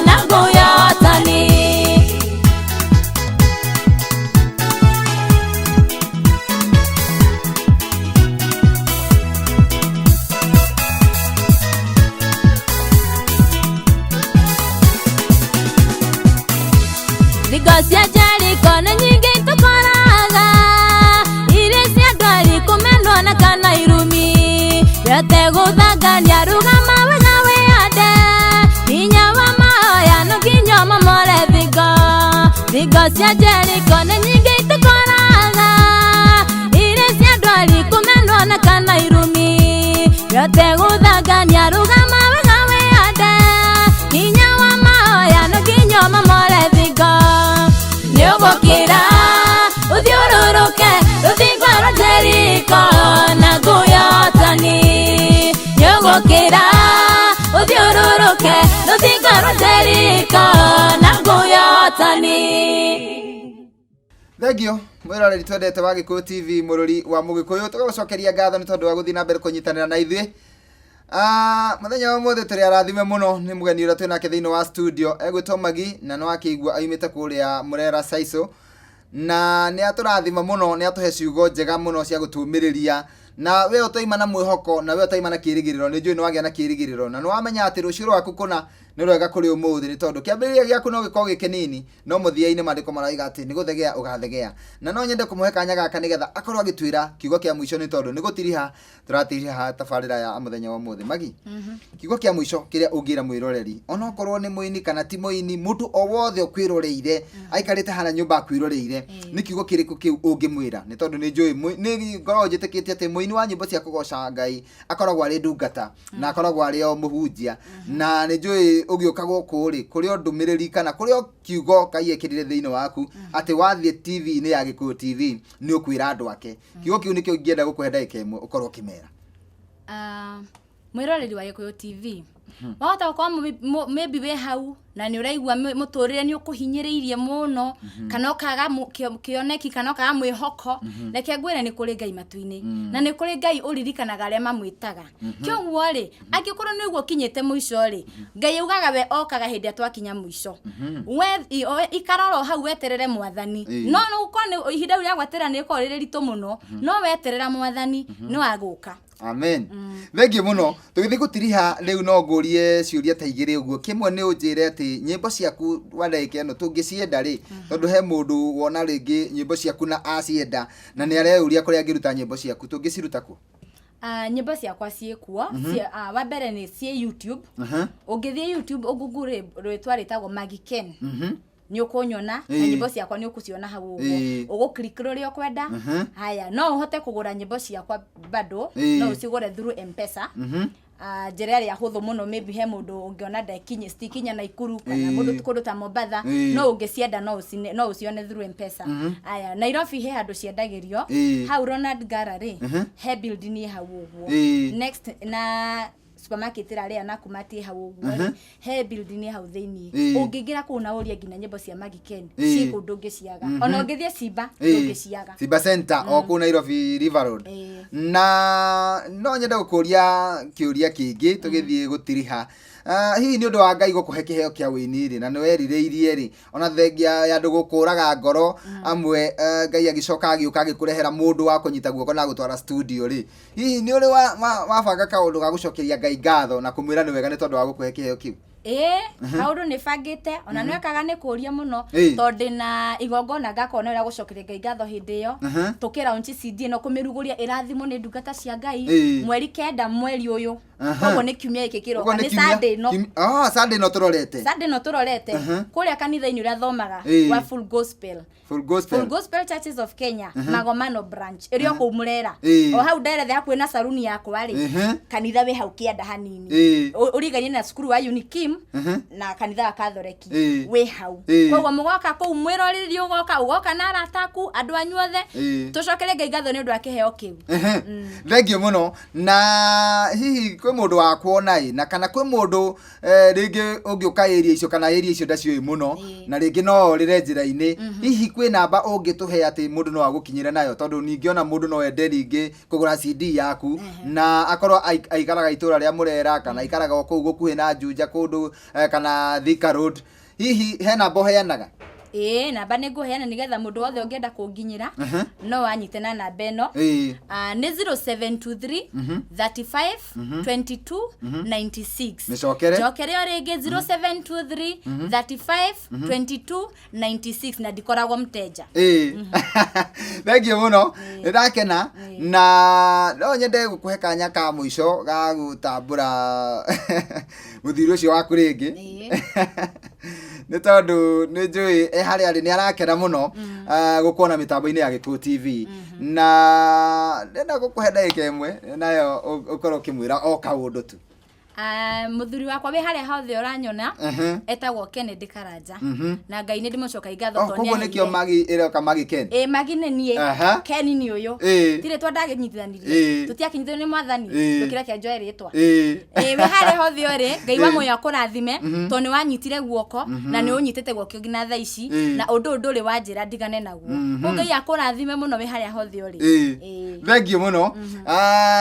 S1: na ngũyotani. Thingo cia Jeriko nĩ nyingĩ tũkoraga, iria cia ndwari kũmenwo na kana irumi. Wĩhote gũthangania rũgama wega wĩhande, hinya wa mahoya no nginya ũmomore thingo. Thingo cia Jeriko nĩ nyingĩ tũkoraga, iria cia ndwari kũmenwo na kana irumi. Wĩhote gũthangania rũgama wega wĩhande, hinya wa mahoya no nginya ũmomore thingo. Nĩ ũgũkĩra ũthiũrũrũke rũthingo rwa Jeriko na ngũyotani. Nĩ ũgũkĩra ũthiũrũrũke rũthingo rwa Jeriko na ngũyotani.
S7: Thengio mwĩroreri twendete wa Gĩkũyũ TV mũrũri wa Mũgĩkũyũ, tũgagũcokeria ngatho nĩ tondũ wa gũthiĩ na mbere kũnyitanĩra na ithuĩ. Mũthenya wa ũmũthĩ tũrĩ arathime mũno nĩ mũgeni ũrĩa twĩnake thĩinĩ wa studio egwĩtwo Magi, na nĩ wakĩigua aumĩte kũrĩa Murera Saico, na nĩ atũrathima mũno, nĩ atũhe ciugo njega mũno cia gũtũmĩrĩria, na we ũtaima na mwĩhoko, na we ũtaima na kĩrĩgĩrĩro, nĩ njũĩ nĩ wagĩa na kĩrĩgĩrĩro, na nĩ wamenya atĩ rũciũ rwaku kũna Nĩ rwega kũrĩ ũmũthĩ, nĩ tondũ kĩambĩrĩria gĩaku no gĩkorwo gĩ kĩnini, no mũthia-inĩ maandĩko maraiga atĩ nĩ gũthegea ũgathegea. Na no nyende kũmũhe kanya gaka nĩgetha akorwo agĩtwĩra kiugo kĩa mũico, nĩ tondũ nĩ gũtiriha tũratiriha tabarĩra ya mũthenya wa ũmũthĩ. Magi, kiugo kĩa mũico kĩrĩa ũngĩra mwĩroreri, onokorwo nĩ mũini kana ti mũini, mũndũ o wothe ũkwĩroreire aikarĩte harĩa nyũmba akwĩroreire, nĩ kiugo kĩrĩkũ kĩu ũngĩmwĩra? Nĩ tondũ nĩ njũĩ nĩ ngoragwo njĩtĩkĩtie atĩ mũini wa nyĩmbo cia kũgoca Ngai akoragwo arĩ ndungata na akoragwo arĩ o mũhunjia, na nĩ njũĩ ũgĩũka gũkũ rĩ, kũrĩ o ndũmĩrĩri kana kũrĩ o kiugo Ngai ekĩrire thĩinĩ waku atĩ wathiĩ TV-inĩ ya Gĩkũyũ TV nĩ ũkwĩra andũ ake. Kiugo kĩu nĩkĩo ingĩenda gũkũhe ndagĩka ĩmwe ũkorwo ũkĩmera.
S8: Mwĩroreri wa Gĩkũyũ TV, wahota gũkorwo maybe wĩ hau na nĩ ũraigua mũtũrĩre nĩ ũkũhinyĩrĩirie mũno, kana ũkaga kĩoneki, kana ũkaga mwĩhoko. Reke ngwĩre, nĩ kũrĩ Ngai matu-inĩ, na nĩ kũrĩ Ngai ũririkanaga arĩa mamwĩtaga. Kĩoguo rĩ, angĩkorwo nĩ ũguo ũkinyĩte mũico rĩ, Ngai augaga we okaga hĩndĩ ĩrĩa twakinya mũico. We ikara oro hau weterere Mwathani. No no gũkorwo nĩ ihinda rĩu rĩa gweterera nĩ rĩkoragwo rĩrĩ ritũ mũno, no weterera Mwathani no agũka.
S7: Amen. Thengiũ mũno. Tũgĩthiĩ gũtiriha rĩu, no ngũrie ciũria ta igĩrĩ ũguo. Kĩmwe nĩ ũnjĩre atĩ nyĩmbo ciaku wa ndagĩka ĩno tũngĩcienda rĩ, tondũ he mũndũ wona rĩngĩ nyĩmbo ciaku na acienda na nĩ areyũria kũrĩa angĩruta nyĩmbo ciaku, tũngĩciruta kũ?
S8: Nyĩmbo ciakwa ciĩkuo. Wa mbere nĩ ciĩ YouTube. Ũngĩthiĩ YouTube ũgoogle rĩtwa rĩtagwo Maggie Ken, nĩ ũkũnyona na nyĩmbo ciakwa nĩ ũkũciona hau ũguo. Ũgũ click rũrĩa ũkwenda. Haya, no ũhote kũgũra nyĩmbo ciakwa bado. No ũcigũre through M-Pesa. Njĩra ĩrĩa hũthũ mũno, maybe he mũndũ ũngĩona ndekinye, citikinya Naikuru kana mũndũ kũndũ ta Mombatha, no ũngĩcienda no ũcione through M-Pesa. Aya, Nairobi he handũ ciendagĩrio hau Ronald Gallery, he building ĩ hau ũguo next na supermarket ĩrarĩa na kumati hau ũguo rĩ, he building hau thĩiniĩ. Ũngĩingĩra kũu na ũrie nginya nyĩmbo cia Maggie Ken ciĩ kũu, ndũngĩciaga. Ona ũngĩthiĩ Simba, ndũngĩciaga.
S7: Simba Center o kũu Nairobi River Road. Na no nyende gũkũria kĩũria kĩngĩ tũgĩthiĩ gũtiriha. Hihi nĩ ũndũ wa Ngai gũkũhe kĩheo kĩa ũini rĩ, na nĩ werirĩirie rĩ, ona thengia ya andũ gũkũraga ngoro amwe, Ngai agĩcoka agĩũka agĩkũrehera mũndũ wa kũnyita guoko na gũtwara studio rĩ, hihi nĩ ũrĩ wabanga kaũndũ ga gũcokeria Ngai ngatho na kũmwĩra nĩ wega nĩ tondũ wa gũkũhe kĩheo kĩu?
S8: Ĩĩ, kaũndũ nĩ bangĩte, ona nĩ wekaga nĩ kũria mũno, tondũ ndĩna igongona ngakorwo na ũrĩa gũcokeria Ngai ngatho hĩndĩ ĩyo tũkĩraunchi CD ĩno, kũmĩrugũria, ĩrathimwo nĩ ndungata cia Ngai 9 mweri ũyũ. Koguo nĩ kiumia gĩkĩ
S7: Ũguo
S8: kĩroka,
S7: nĩ
S8: nĩ
S7: kiumia-
S8: Sunday ĩno.
S7: Sunday ĩno tũrorete.
S8: Sunday ĩno tũrorete, kũrĩa kanitha-inĩ ũrĩa thomaga wa Full Gospel.
S7: Full Gospel.
S8: Full Gospel Churches of Kenya, Magomano branch, ĩrĩ o kũu Mũrera, o hau nderethe hakuhĩ na saruni yakwa rĩ. Kanitha wĩ hau kĩanda hanini. Ũrigainie na cukuru wa Unikim na kanitha wa Katholeki wĩ hau. Koguo mũgoka kũu, mwĩroreri ũgoka, ũgoka na arata aku, andũ anyu othe, tũcokerie Ngai ngatho nĩ ũndũ wa kĩheo kĩu.
S7: Thengiũ mũno. Na hihi kwĩ mũndũ wa kuona ĩ, na kana kwĩ mũndũ rĩngĩ ũngĩũka area icio, kana area icio ndaciũĩ mũno, na rĩngĩ no orĩre njĩra-inĩ, hihi kwĩ namba ũngĩtũhe atĩ mũndũ no agũkinyĩre nayo? Tondũ ningĩ ona mũndũ no ende rĩngĩ kũgũra CD yaku na akorwo aikaraga itũra rĩa Mũrera, kana aikaraga o kũu gũkuhĩ na Juja kũndũ, kana Thika Road, hihi he namba ũheanaga?
S8: Ĩĩ, namba nĩ ngũheana nĩgetha mũndũ wothe ũngĩenda kũnginyĩra no anyite na namba ĩno. Nĩ 0723 35 22 96.
S7: Mĩcokere.
S8: Njokere o rĩngĩ, 0723 35 22 96, na ndikoragwo mteja.
S7: Ĩĩ, thengiũ mũno, nĩ ndakena. Na no nyende gũkũhe kanya ka mũico ga gũtambũra mũthuri ũcio waku rĩngĩ, nĩ tondũ nĩ njũĩ e harĩa arĩ nĩ arakena mũno gũkuona mĩtambo-inĩ ya Gĩkũyũ TV, na ndĩrenda gũkũhe ndagĩka ĩmwe nayo ũkorwo ũkĩmwĩra o kaũndũ tu.
S8: Mũthuri wakwa wĩ harĩa hothe ũranyona, etagwo Kennedy Karanja, na Ngai nĩ ndĩmũcokagia ngatho
S7: Oh,
S8: tondũ
S7: koguo nĩkĩo
S8: nĩaheire.
S7: Magi ĩroka Magi Ken.
S8: Ĩ, Magi nĩ niĩ. Ken nĩ ũyũ. Tirĩ twa ndagĩnyitithanirie. Tũtiakinyithanio nĩ Mwathani. Ndũkĩreke njoe rĩtwa. Ĩ, wĩ harĩa hothe ũrĩ, Ngai wa muoyo akũrathime, tondũ nĩ wanyitire guoko na nĩ ũnyitĩte guoko nginya thaa ici, na ũndũ ũyũ ndũrĩ wanjĩra ndigane naguo. Ngai akũrathime mũno wĩ harĩa hothe ũrĩ.
S7: Thengiũ mũno.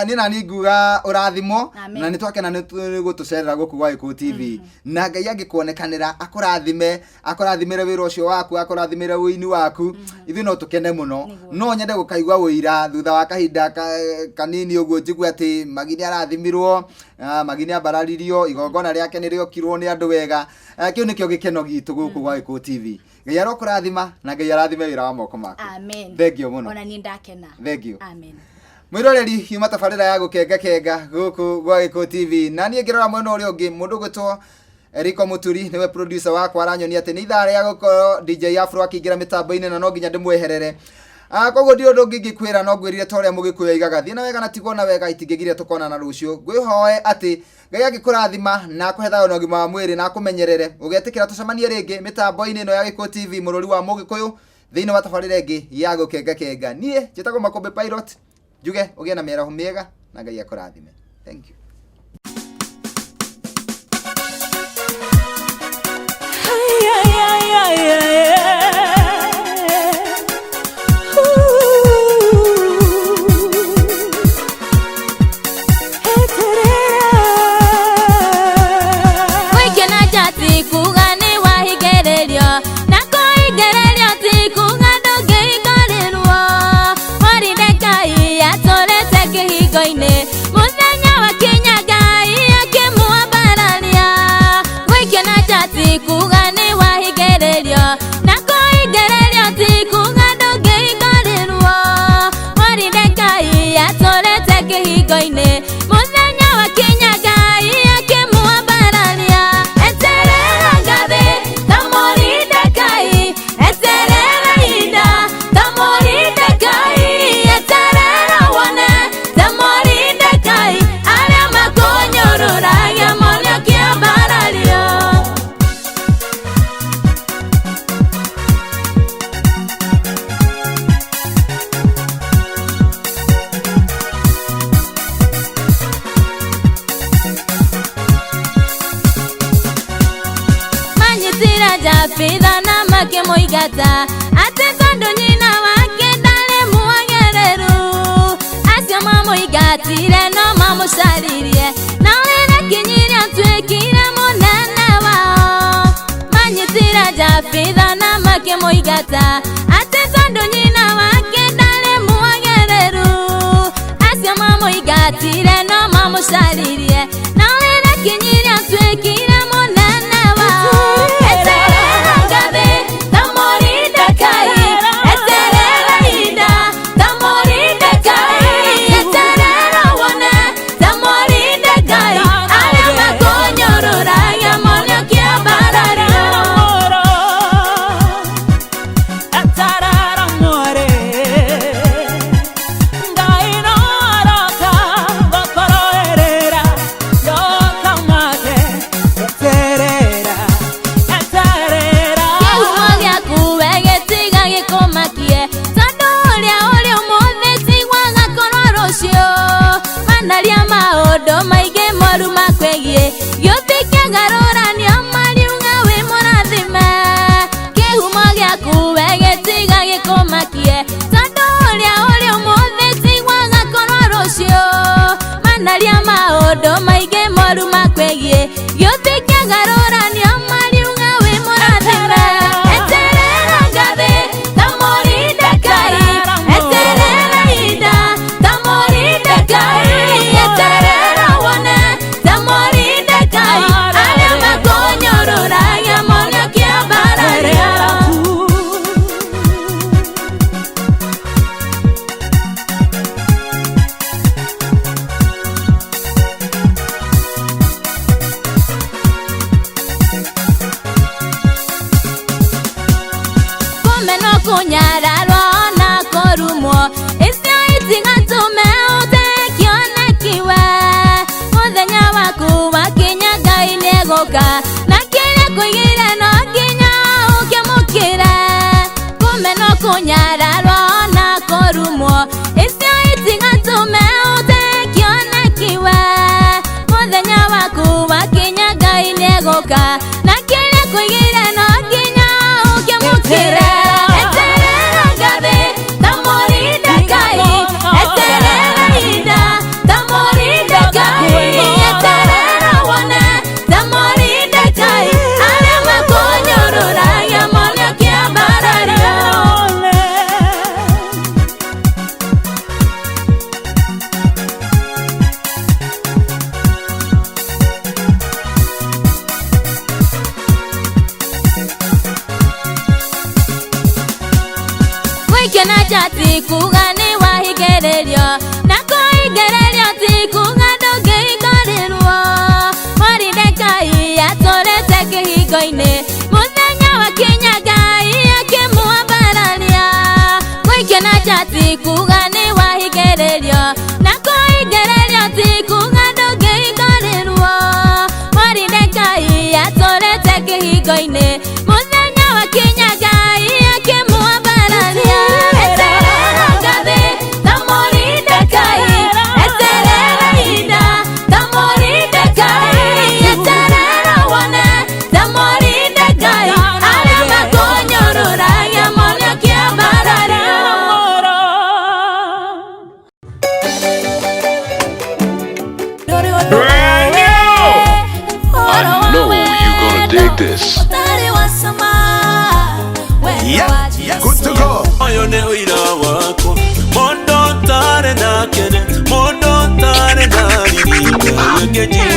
S7: Niĩ nani nguga ũrathimwo.
S8: Amen.
S7: Na nĩ twakena nĩ gũtũcerera gũkũ gwa Gĩkũyũ TV na Ngai angĩkuonekanĩra akũrathime akũrathimĩre wĩra ũcio waku akũrathimĩre ũini waku ithuĩ no tũkene mũno no nyende gũkaigua ũira thutha wa kahinda kanini ũguo njigue atĩ Magi nĩ arathimirwo Magi nĩ ambararirio igongona rĩake nĩ rĩokirwo nĩ andũ wega. Kĩu nĩkĩo gĩkeno gitũ gũkũ gwa Gĩkũyũ TV. Ngai arokũrathima na Ngai arathime wĩra wa moko maku.
S8: Amen.
S7: Thank you mũno.
S8: Ona niĩ ndakena.
S7: Thank you.
S8: Amen.
S7: Mwiroreri yuma tabarĩra ya gũkenga kenga gũkũ gwa Gĩkũyũ TV na niĩ ngĩrora mwena ũrĩa ũngĩ mũndũ ũgwĩtwo Eriko Muturi niwe producer wakwa aranyonia atĩ nĩ ithaa rĩa gũkorwo DJ Afro akĩingĩra mĩtambo-inĩ na no nginya ndĩmweherere. Koguo ndirĩ ũndũ ũngĩ ingĩkwĩra no ngwĩrire ta ũrĩa mũgĩkũyũ aigaga thiĩ na wega na tigwo na wega itingĩgiria tũkonana rũciũ. Ngwĩhoe atĩ Ngai angĩkũrathima na akũhe thayũ na ũgima wa mwĩrĩ na akũmenyerere ũgetĩkĩra tũcemanie rĩngĩ mĩtambo-inĩ ĩno ya Gĩkũyũ TV mũrũri wa mũgĩkũyũ thĩinĩ wa tabarĩra ĩngĩ ya gũkenga kenga. Niĩ njĩtagwo Makũmbĩ Pilot njuge ũgĩe na mĩaraho mĩega na Ngai akũrathime. Thank you.
S1: Ate tondu nyina wake ndarĩ mwagĩrĩru acio mamũingatire no mamũcaririe na rĩrĩa kinyire atuĩkire mũnene wao manyitire Jabitha na makĩmũingata atĩ tondu nyina wake ndarĩ mwagĩrĩru acio mamũingatire no mamũcaririe na rĩrĩa kinyire atuĩkire mũnene wao. Eterera ngathĩ ta Moridekai, eterera ihinda ta Moridekai, eterera wone ta Moridekai, arĩa makũnyũrũragia mone ũkĩambarario. Na kĩrĩa kũigĩire no nginya ũkĩamũkĩre. Eterera ngathĩ ta Moridekai, eterera ihinda ta Moridekai, eterera nja ti kuga nĩ wahingĩrĩrio, na kũhingĩrĩrio ti kuga ndũngĩhingũrĩrwo. Moridekai atũrĩte kĩhingo-inĩ, mũthenya wakinya Ngai akĩmwambararia. Gũikio na nja ti kuga nĩ wahingĩrĩrio, na kũhingĩrĩrio ti kuga ndũngĩhingũrĩrwo. Moridekai atũrĩte kĩhingo-inĩ, mũthenya wakinya Ngai akĩmwambararia. Eterera ngathĩ ta Moridekai, eterera ihinda ta Moridekai, eterera wone ta Moridekai, arĩa makũnyũrũragia mone ũkĩambarario.
S2: Brand new! I know you're gonna dig this.
S4: Yeah, good to go. Ũyũ nĩ ũira wakwa, mũndũ ũtarĩ na kĩene, mũndũ ũtarĩ na riri, Ngai akĩnjigua.